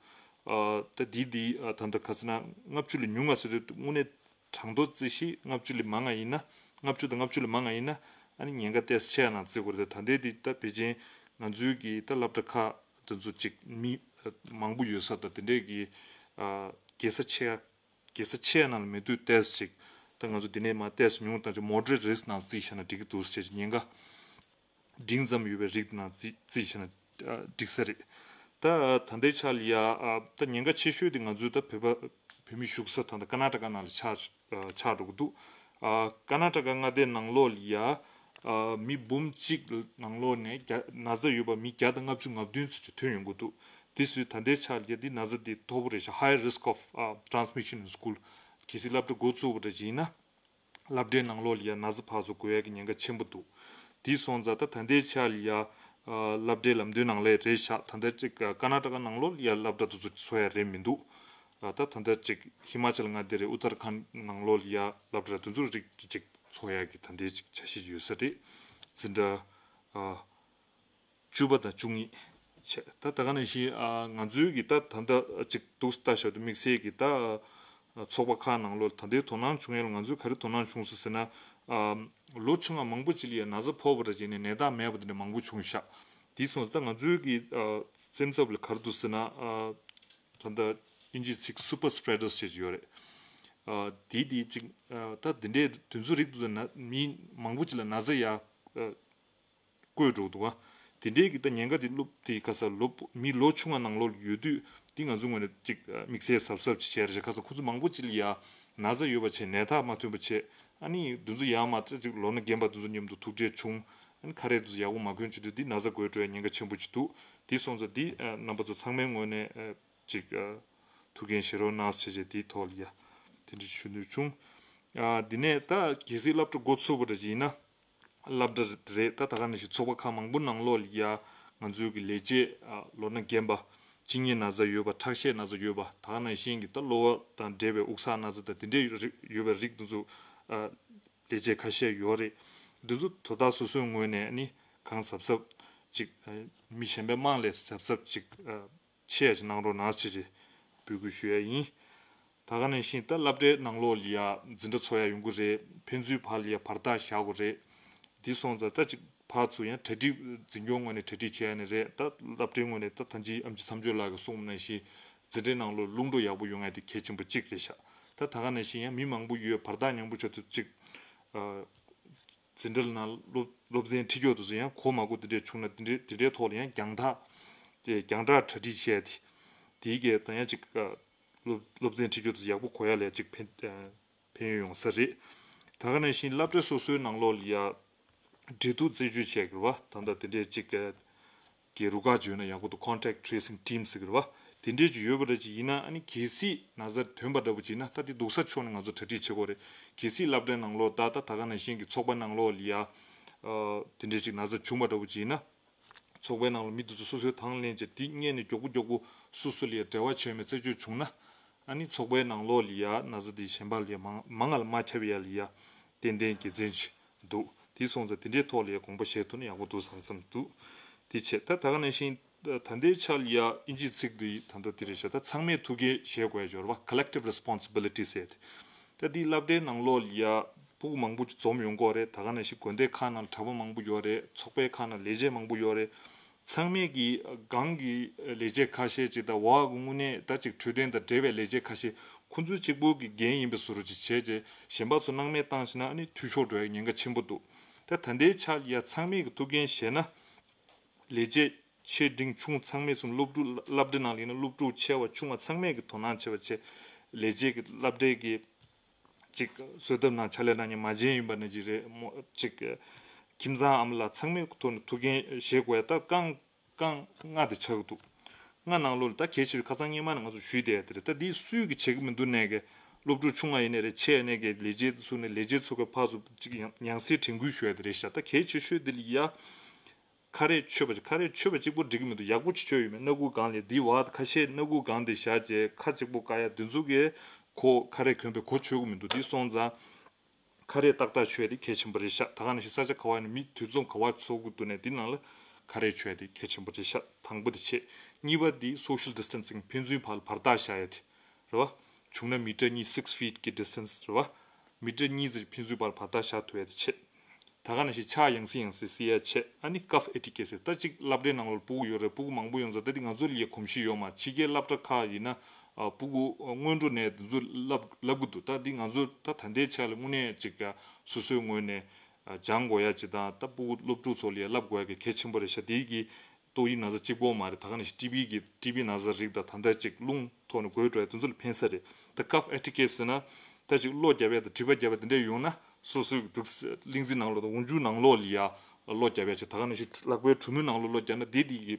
ཨ་ད་འདི་འདི་ཨ་ད་ལྟ་ག་ཟེར་ན་ལྔ་བཅུ་ལས་ཉུང་བ་ཟེར་དུས་དངོས་གནས་གྲངས་ཐོ་རྩིས་ཤིག་ལྔ་བཅུ་ལས་མང་ང་ཡིན་ན། ལྔ་བཅུ་དང་ལྔ་བཅུ་ལས་མང་ང་ཡིན་ན་ཨ་ནི་ཉེན་ཁ་ཏོག་ཙམ་ཆེ་ཡ་ནང་བརྩི་དགོས་རེད། ད་ལྟའི་འདི་ད་ཕལ་ཆེར་ང་ཚོའི་གི་ད་སློབ་གྲྭ་ཁག་དེ་ཚོ་ཅིག་མི་མང་པོ་ཡོད་ས་དང་དེ་འདྲས་ཀྱི་ཨ་རྒྱལ་ས་ཆེ་ཡ་རྒྱལ་ས་ཆེ་ཡ་ནང་ལ་མེད་དུས་ཏོག་ཙམ་ཅིག་ད་ང་ཚོ་འདི་ནས་མར་ཏོག་ཙམ་ཉུང་དང་ཅིག་moderate risk ནང་བརྩིས་བཞག་ན་འགྲིག་གི་འདུག་ཟེར་ཅིག་ཉེན་ཁ་འབྲིང་ཙམ་ཡོད་པའི་རིགས་ནང་རྩིས་རྩིས་བྱས་ན་ཨ་འགྲིག་ས་རེད། ད་ད་ལྟའི་ཆ་ལ་ཡ་ཨ་ད་ཉེན་ཁ་ཆེ་ཤོས་དེ་ང་ཚོའི་ད་བོད་པ་བོད་མི་བཞུགས་ས་ད་ལྟ་ཀར་ནཱ་ཊ་ཀ་ནང་ལ་ཆགས་ཨ་ཆགས་འགྲོ་གི་འདུག་ཨ་ཀར་ནཱ་ཊ་ཀ་མངའ་སྡེ་ནང་ལོགས་ལ་ཡ་ཨ་མི་འབུམ་གཅིག་ནང་ལོགས་ནས་བརྒྱ་ན་ཚ་ཡོད་པ་མི་བརྒྱ་དང་ལྔ་བཅུ་ང་བདུན་ཙམ་ཅིག་ཐོན་ཡོང་གི་འདུག་དེ་སུས་ད་ལྟའི་ཆ་ལ་ཡ་འདི་ན་ཚ་འདི་མཐོ་པོ་རེད་ཤག high risk of ཨ་transmission in school གལ་སྲིད་སློབ་གྲྭ་འགོ་བཙུགས་པ་འདྲ་ཡིན་ན། སློབ་གྲྭའི་ནང་ལོགས་ལ་ཡ་ན་ཚ་ཕར་ཚུར་འགོས་ཡག་གི་ཉེན་ཁ་ཆེན་པོ་འདུག་དེ་སོང་ཙང་ད་ད་ལྟའི་ཆ་ལ་ཡ་ཨ་སློབ་གྲྭའི་ལམ་སྟོན་ནང་ལ་རེད་ཤག་ད་ལྟ་ཅིག་ཀར་ནཱ་ཊ་ཀ་ནང་ལོགས་ལ་ཡ་སློབ་གྲྭ་དེ་ཚོ་ཚོགས་ཡ་རེད་མི་འདུག་ཨ་ད་ད་ལྟ་ཅིག་ཧི་མ་ཅལ་མངའ་སྡེ་རེད། ཨུ་ཏར་ཁཱན་ནང་ལོགས་ལ་ཡ་སློབ་གྲྭ་དེ་ཚོ་རིགས་ཀྱི་ཅིག་ཚོགས་ཡ་གི་ད་ལྟའི་ཅིག་འཆར་གཞི་ཡོད་ས་རེད། འཛིན་གྲྭ་ཨ་བཅུ་པ་དང་བཅུ་གཉིས་བྱས། ད་ད་ག་ནང་བཞིན་ཨ་ང་ཚོའི་གི་ད་ད་ལྟ་ཅིག་འདུག་སེ་ལྟ་བཞག་དུས་དམིགས་བསལ་གྱི་ད་ཨ་ཚོགས་པ་ཁག་ནང་ལོགས་ད་ལྟའི་དོ་སྣང་བྱུང་ཡ་ལ་ང་ཚོས་ག་རེ་དོ་སྣང་བྱུང་སོང་ཟེར་ན། ཨ་ལོ་ཆུང་བ་མང་པོ་ཅིག་ལ་ཡ་ན་ཚ་ཕོག་པ་འདྲ་བྱས་ནས་ནད་རྟགས་མེད་པ་དེ་འདྲ་མང་པོ་བྱུང་ཤག་དེ་སོང་ཙང་ད་ང་ཚོའི་གི་ཨ་སེམས་འཚབ་ལ་ག་རེ་འདུག་ཟེར་ན། ཨ་ད་ལྟ་དབྱིན་ཇིའི་ཚིག་super spreaders ཞེས་ཡོད་རེད། ཨ་དེ་དེ་ཅིག་ཨ་ད་དེ་འདྲའི་དེ་ཚོ་རིགས་དེ་ཚོ་ན་མི་མང་པོ་ཅིག་ལ་ན་ཚ་ཡ་ཨ་བཀོད་འགྲོ་འདུག་ག་དེ་འདྲའི་གི་ད་ཉེན་ཁ་དེ་སློབ་དེ་ག་ས་ལོ་མི་ལོ་ཆུང་བ་ནང་ལོགས་ལ་ཡོད་དུས་དེ་ང་ཚོའི་ངོས་ནས་ཅིག་དམིགས་བསལ་གཟབ་གཟབ་ཅིག་བྱས་རེད། ག་ས་ཁོ་ཚོ་མང་པོ་ཅིག་ལ་ཡ་ན་ཚ་ཡོད་པ་བྱས། ནད་རྟགས་མ་ཐོན་པ་བྱས། ཨ་ནི་དེ་ཚོ་ཡར་མར་ཅིག་ལོ་ན་རྒན་པ་དེ་ཚོ་མཉམ་དུ་ཐུག་འཕྲད་བྱུང་། ཨ་ནི་ཁ་རས་དེ་ཚོ་ཡག་པོ་མ་གྱོན་བྱེད་དུས་དེ་ན་ཚ་འགོས་འགྲོ་ཡ་ཉེན་ཁ་ཆེན་པོ་ཅིག་འདུག་དེ་སོང་ཙང་དེ་ཨ་རྣམ་པ་ཚོ་ཚང་མའི་ངོས་ནས་ཨ་ཅིག་ཨ་ཐུགས་འགན་བཞེས་རོགས་གནང་ཟེར་བྱས་དེའི་ཐོག་ལ་ཡ་དེ་འདྲ་ཞུ་འདོད་བྱུང་། ཨ་དེ་ནས་ད་གལ་སྲིད་སློབ་གྲྭ་འགོ་ཚུགས་པ་འདྲ་ཅིག་ཡིན་ན། སློབ་གྲྭ་རེད། ད་ད་ག་ནང་བཞིན་ཚོགས་པ་ཁག་མང་པོ་ནང་ལོགས་ལ་ཡ་ང་ཚོའི་གི་ལས་བྱེད་ཨ་ལོ་ན་རྒན་པ། གཅིན་སྙི་ན་ཚ་ཡོད་པ། ཁྲག་ཤེད་ན་ཚ་ཡོད་པ། ད་ག་ནང་བཞིན་གྱི་ད་གློ་བ་དང་འབྲེལ་བའི་དབུགས་བསགས་ན་ཚ་དང་དེ་འདྲའི་རིགས་ཡོད་པའི་རིགས་དེ་ཚོ་ཨ་ལས་བྱེད་ཁ་ཤས་ཡོད་རེད། དེ་ཚོ་དོ་བདག་སོ་སོའི་ངོས་ནས་ནི་གང་གཟབ་གཟབ་ཅིག་ཨ་མི་གཞན་པའི་དམངས་ལས་གཟབ་གཟབ་ཅིག་ཨ་ཆེ་ཡ་ཅིག་གནང་རོགས་གནང་ཞེས་རེ་འབོད་སྐུལ་ཞུ་ཡ་ཡིན། ད་ག་ནང་བཞིན་ད་སློབ་གྲྭའི་ནང་ལོགས་ལ་ཡ་འཛིན་གྲྭ་ཚོགས་ཡ་ཡོང་གི་རེད། ཕན་ཚུན་བར་ལ་ཡ་བར་ཐག་བཞག་དགོས་རེད། འདི་སོང་ཙང་ད་ཅིག་ཕར་ཚུར་ཡང་གྲ་སྒྲིག་འཛིན་སྐྱོང་ངོས་ནས་གྲ་སྒྲིག་བྱས་ཡ་ནི་རེད། ད་སློབ་གྲྭའི་ངོས་ནས་ད་ད་ཅི་ཨམ་ཆི་མཚམས་སྦྱོར་ལགས་ཀྱིས་གསུངས་པ་ནང་བཞིན་འཛིན་གྲྭའི་ནང་ལོགས་རླུང་འགྲོ་ཡག་པོ་ཡོང་ཡ་དེ་གལ་ཆེན་པོ་གཅིག་རེད་ཤག་ད་ད་ག་ནང་བཞིན་ཡང་མི་མང་པོ་ཡོད། བར་ཐག་ཉུང་པོ་ཆགས་དུས་ཅིག་ཨ་འཛིན་གྲྭ་ནང་སློབ་སློབ་ཚན་ཁྲིད་རྒྱུ་དེ་ཚོ་ཡང་གོ་མ་གོ་དེ་འདྲས་བྱུང་ན་དེ་འདྲས་དེ་འདྲའི་ཐོག་ལ་ཡང་རྒྱང་ཐག་དེ་རྒྱང་བསྒྲགས་གྲ་སྒྲིག་བྱས་ཏེ་དེའི་གས་ད་ཡང་ཅིག་ཨ་སློབ་སློབ་ཚན་ཁྲིད་རྒྱུ་དེ་ཚོ་ཡག་པོ་གོ་ཡ་ལ་ཅིག་ཕན་ཨ་ཕན་ཡོན་ཡོང་ས་རེད། ད་ག་ནང་བཞིན་སློབ་གྲྭ་སོ་སོའི་ནང་ལོགས་ལ་ཡ་འབྲེལ་གཏུག་རྩད་གཅོད་བྱས་དགོས་པ་ད་ལྟ་དེ་འདྲས་ཅིག་གི་རུ་ཁག་བརྗོད་ན་ཡག་པོ་འདུག Contact Tracing Team ཟེར་གི་རེད་བ། དེ་འདྲས་ཅིག་ཡོད་པ་འདྲ་ཅིག་ཡིན་ན་ཨ་ནི་གལ་སྲིད་ན་ཚ་ཐོན་པ་འདྲ་པོ་ཅིག་ཡིན་ན་ད་དེ་སྡུག་ས་ཕྱོགས་ནས་ང་ཚོ་གྲ་སྒྲིག་བྱེད་དགོས་རེད། གལ་སྲིད་སློབ་གྲྭའི་ནང་ལོགས་ད་ད་ད་ག་ནང་བཞིན་གྱི་ཚོགས་པ་ནང་ལོགས་ལ་ཡ་ཨ་དེ་འདྲས་ཅིག་ན་ཚ་བྱུང་པ་འདྲ་པོ་ཅིག་ཡིན་ན། ཚོགས་པའི་ནང་ལ་མི་དེ་ཚོ་སོ་སོའི་དང་ལེན་བྱས་དེ་སྔོན་ནས་མགྱོགས་པོ་མགྱོགས་པོ་སོ་སོ་ལ་ཡ་འབྲེལ་བ་བྱས་མེད་རྩད་གཅོད་བྱུང་ན། ཨ་ནི་ཚོགས་པའི་ནང་ལོགས་ལ་ཡ་ན་ཚ་དེ་གཞན་པ་ལ་ཡ་མང་མང་ང་ལ་མ་ཁྱབ་ཡ་ལ་ཡ་ཏན་ཏན་དགེ་མཚན་ཅིག་འདུག་དེ་སོང་ཙང་དེ་འདྲའི་ཐོག་ལ་ཡ་དགོངས་པ་བཞེས་ཐུབ་ན་ཡག་པོ་འདུག་བསམ་བསམ་འདུག་དེ་བྱས་ད་ད་ག་ནང་བཞིན་ད་ལྟའི་ཆ་ལ་ཡ་དབྱིན་ཇིའི་ཚིག་འདི་ད་ལྟ་དེ་རེད་ཤག་ད་ཚང་མས་ཐུགས་འགན་བཞེས་དགོས་ཡ་ཡོད་རེད་བ། Collective Responsibility ཟེར་ཏེ། ད་འདི་སློབ་གྲྭའི་ནང་ལོགས་ལ་ཡ་ཕྲུ་གུ་མང་པོ་ཅིག་འཛོམས་ཡོང་གི་ཡོད་རེད། ད་ག་ནང་བཞིན་དགོན་སྡེ་ཁག་ནང་ལ་གྲྭ་པ་མང་པོ་ཡོད་རེད། ཚོགས་པའི་ཁག་ནང་ལས་བྱེད་མང་པོ་ཡོད་རེད། ཚང་མས་ཀྱི་སྒང་གི་ལས་བྱེད་ཁ་ཤས་ཅིག་དང་འོག་གི་དངོས་གནས་ད་ཅིག་འཕྲོད་བསྟེན་དང་འབྲེལ་བའི་ལས་བྱེད་ཁ་ཤས་ཁོང་ཚོ་གཅིག་པོ་གི་འགན་ཡིན་པའི་བཟོ་འདྲ་ཅིག་བྱས་རྗེས་གཞན་པ་ཚོ་སྣང་མེད་བཏང་ཕྱིན་ན་ཨ་ནི་འཐུས་ཤོར་འགྲོ་ཡའི་ཉེན་ཁ་ཆེན་པོ་འདུག་ད་ད་ལྟའི་ཆ་ལ་ཡ་ཚང་མས་ཀྱི་ཐུགས་འགན་བཞེས་ན། ལས་བྱེད་ཆེ་འབྲིང་ཆུང་ཚང་མས་སོང་སློབ་ཕྲུག་སློབ་གྲྭ་ནང་ལ་ཡིན་ན་སློབ་ཕྲུག་ཆེ་བ་ཆུང་བ་ཚང་མས་ཀྱི་དོ་སྣང་བྱེད་པ་བྱེད། ལས་བྱེད་ཀྱི་སློབ་གྲྭའི་གི་ཅིག་གསོལ་ཐབ་ནང་ཕྱག་ལས་གནང་མཁན་མ་བྱན་ཡིན་པ་ནང་བཞིན་རེད་མོ། ཅིག་ཁྱིམ་ཚང་ཨ་མ་ལགས་ཚང་མས་ཐོག་ནས་ཐུགས་འགན་བཞེས་དགོས་ཡ་ད་རྐང་རྐང་ལྔ་དེ་ཆགས་ཀྱི་འདུག་ལྔ་ནང་ལོགས་ལ་ད་གལ་ཆེ་བའི་ཁ་སང་སྔོན་མ་ནས་ང་ཚོ་ཞུས་བསྡད་ཡ་དེ་རེད། ད་འདི་སུས་ཀྱི་བྱེད་ཀྱི་མི་འདུག་ནས་ཀྱི་སློབ་ཕྲུག་ཆུང་བ་ཡིན་ནའི་རེད་ཆེ་ཡིན་ནའི་ཀྱི་ལས་བྱེད་ཚོ་ནས་ལས་བྱེད་ཚོ་གི་ཕར་ཚུར་ཅིག་ཡང་ཡང་སེ་དྲན་སྐུལ་ཞུ་ཡ་དེ་རེད་ཤག་ད་གལ་ཆེ་ཤོས་དེ་ལ་ཡ། ཁ་རས་མཆོད་པ་ཅིག་ཁ་རས་མཆོད་པ་གཅིག་པོ་འགྲིག་གི་མི་འདུག་ཡག་པོ་ཅིག་མཆོད་ཡོད་མེད། སྣ་ཁུག་སྒང་ལ་འདི་བ་ཁ་ཤས་སྣ་ཁུག་སྒང་དེ་བཞག་རྗེས་ཁ་གཅིག་པོ་བཀག་ཡ་དེ་ཚོ་གིས་གོ་ཁ་རས་གྱོན་པའི་གོ་ཆོད་གི་མི་འདུག་འདི་སོང་ཙང་ཁ་རས་ཏག་ཏག་མཆོད་ཡ་དེ་གལ་ཆེན་པོ་རེད་ཤག་ད་ག་ནང་བཞིན་ས་ཆ་ག་བ་ཡིན་ན་མི་དུས་ཚོད་ག་བ་ཚོགས་ཀྱི་འདུག་ནས་འདི་ནང་ལ་ཁ་རས་མཆོད་ཡ་དེ་གལ་ཆེན་པོ་རེད་ཤག་དང་པོ་དེ་བྱས། གཉིས་པ་འདི་social distancing ཕན་ཚུན་བར་ལ་བར་ཐག་བཞག་ཡ་དེ་རེད་བ། བྱུང་ན་མི་ཊར་གཉིས་six feet གི་distance རེད་བ། མི་ཊར་གཉིས་ཙམ་ཕན་ཚུན་བར་བར་ཐག་བཞག་ཐུབ་ཡ་དེ་བྱས། ད་ག་ནང་བཞིན་ཕྱག་ཡང་སེ་ཡང་སེ་བསིལ་ཡ་བྱས། ཨ་ནི་cuff etiquette ཟེར་ད་ཅིག་སློབ་གྲྭའི་ནང་ལོགས་ཕྲུ་གུ་ཡོད་རེད། ཕྲུ་གུ་མང་པོ་ཡོང་ཙང་ད་འདི་ང་ཚོ་ལ་ཡ་གོམས་གཤིས་ཡོད་མ་ཕྱི་རྒྱལ་སློབ་གྲྭ་ཁག་ཡིན་ན་ཨ་ཕྲུ་གུ་སྔོན་འགྲོ་ནས་དེ་ཚོ་བསླབ་བསླབ་གི་འདུག་ད་འདི་ང་ཚོ་ད་ད་ལྟའི་ཆ་ལ་དངོས་གནས་ཅིག་སོ་སོའི་ངོས་ནས་སྦྱང་དགོས་ཡ་ཅིག་དང་ད་ཕྲུ་གུ་སློབ་ཕྲུག་ཚོ་ལ་ཡ་བསླབ་དགོས་ཡ་གི་གལ་ཆེན་པོ་རེད་ཤག་དེའི་གི་ཏོག་དབྱིབས་ན་ཚ་གཅིག་པོ་མ་རེད། ད་ག་ནང་བཞིན་ཊི་བི་གི་ཊི་བི་ན་ཚ་རིགས་དང་ད་ལྟ་ཅིག་རླུང་ཐོག་ནས་འགོས་འགྲོ་ཡ་དེ་ཚོ་ལ་ཕན་ས་རེད། ད་cuff etiquette ཟེར་ན་ད་ཅིག་གློ་རྒྱབ་ཡ་དང་དྲེག་པ་རྒྱབ་ཡ་དེ་འདྲ་ཡོང་ན་སོ་སོའི་གི་འདུག་གླིང་རྩེ་ནང་ལོགས་དང་འོག་འཇུག་ནང་ལོགས་ལ་ཡ་གློ་རྒྱབ་ཡ་ཅིག་ད་ག་ནང་བཞིན་ལག་པའི་གྲུ་མོའི་ནང་ལོགས་གློ་རྒྱབ་ན་དེ་དེ་གི་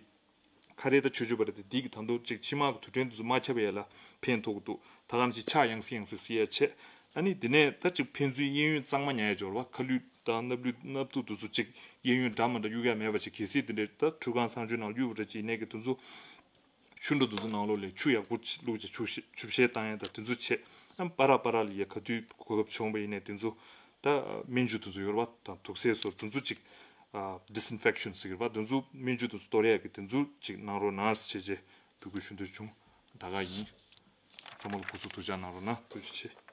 ཁ་རས་ད་ཆོད་ཆོད་པ་རེད་དེ་དེ་གི་ད་དུང་ཅིག་ཕྱི་མ་གི་དུས་དྲན་དེ་ཚོ་མ་ཁྱབ་ཡ་ལ་ཕན་ཐོགས་གི་འདུག་ད་ག་ནང་བཞིན་ཕྱག་ཡང་སེ་ཡང་སེ་བསིལ་ཡ་བྱས། ཨ་ནི་དེ་ནས་ད་ཅིག་ཕན་ཚུན་གཡས་གཡོན་གཙང་མ་ཉར་ཡ་སྦྱོར་བ་ཁ་ལུད་དང་སྣབས་ལུད་སྣབས་ཐུག་དེ་ཚོ་ཅིག་གཡས་གཡོན་འདྲ་མི་འདྲ་གཡུག་ཡ་མེད་པ་ཅིག་གལ་སྲིད་དེ་འདྲའི་ད་ཁྲུས་ཁང་གསང་སྤྱོད་ནང་གཡུག་པ་འདྲ་ཅིག་ཡིན་ནའི་གི་དེ་ཚོ་ཆུ་འགྲོ་དེ་ཚོ་ནང་ལོགས་ལ་ཆུ་ཡག་པོ་ཅིག་བླུགས་བྱས་ཆུ་བཤལ་ཆུ་བཤལ་བཏང་ཡ་དང་དེ་ཚོ་བྱས། ཨ་པ་ར་པ་ར་ལ་ཡ་ག་དུས་གོ་སྐབས་བྱུང་བ་ཡིན་ནའི་དེ་ཚོ་ད་སྨན་ཆུ་དེ་ཚོ་ཡོད་རེད་བ་དང་དུག་སེལ་སོགས་དེ་ཚོ་ཅིག་ཨ་disinfection ཟེར་གི་རེད་བ། དེ་ཚོ་སྨན་ཆུ་དེ་ཚོ་གཏོར་ཡ་གི་དེ་ཚོ་ཅིག་གནང་རོགས་གནང་ཟེར་བྱས་བྱས་འབོད་སྐུལ་ཞུ་འདོད་བྱུང་། ད་ག་ཡིན། ཚང་མ་ལ་སྐུ་གཟུགས་ཐུགས་ཅག་གནང་རོགས་གནང་། ཐུགས་རྗེ་ཆེ།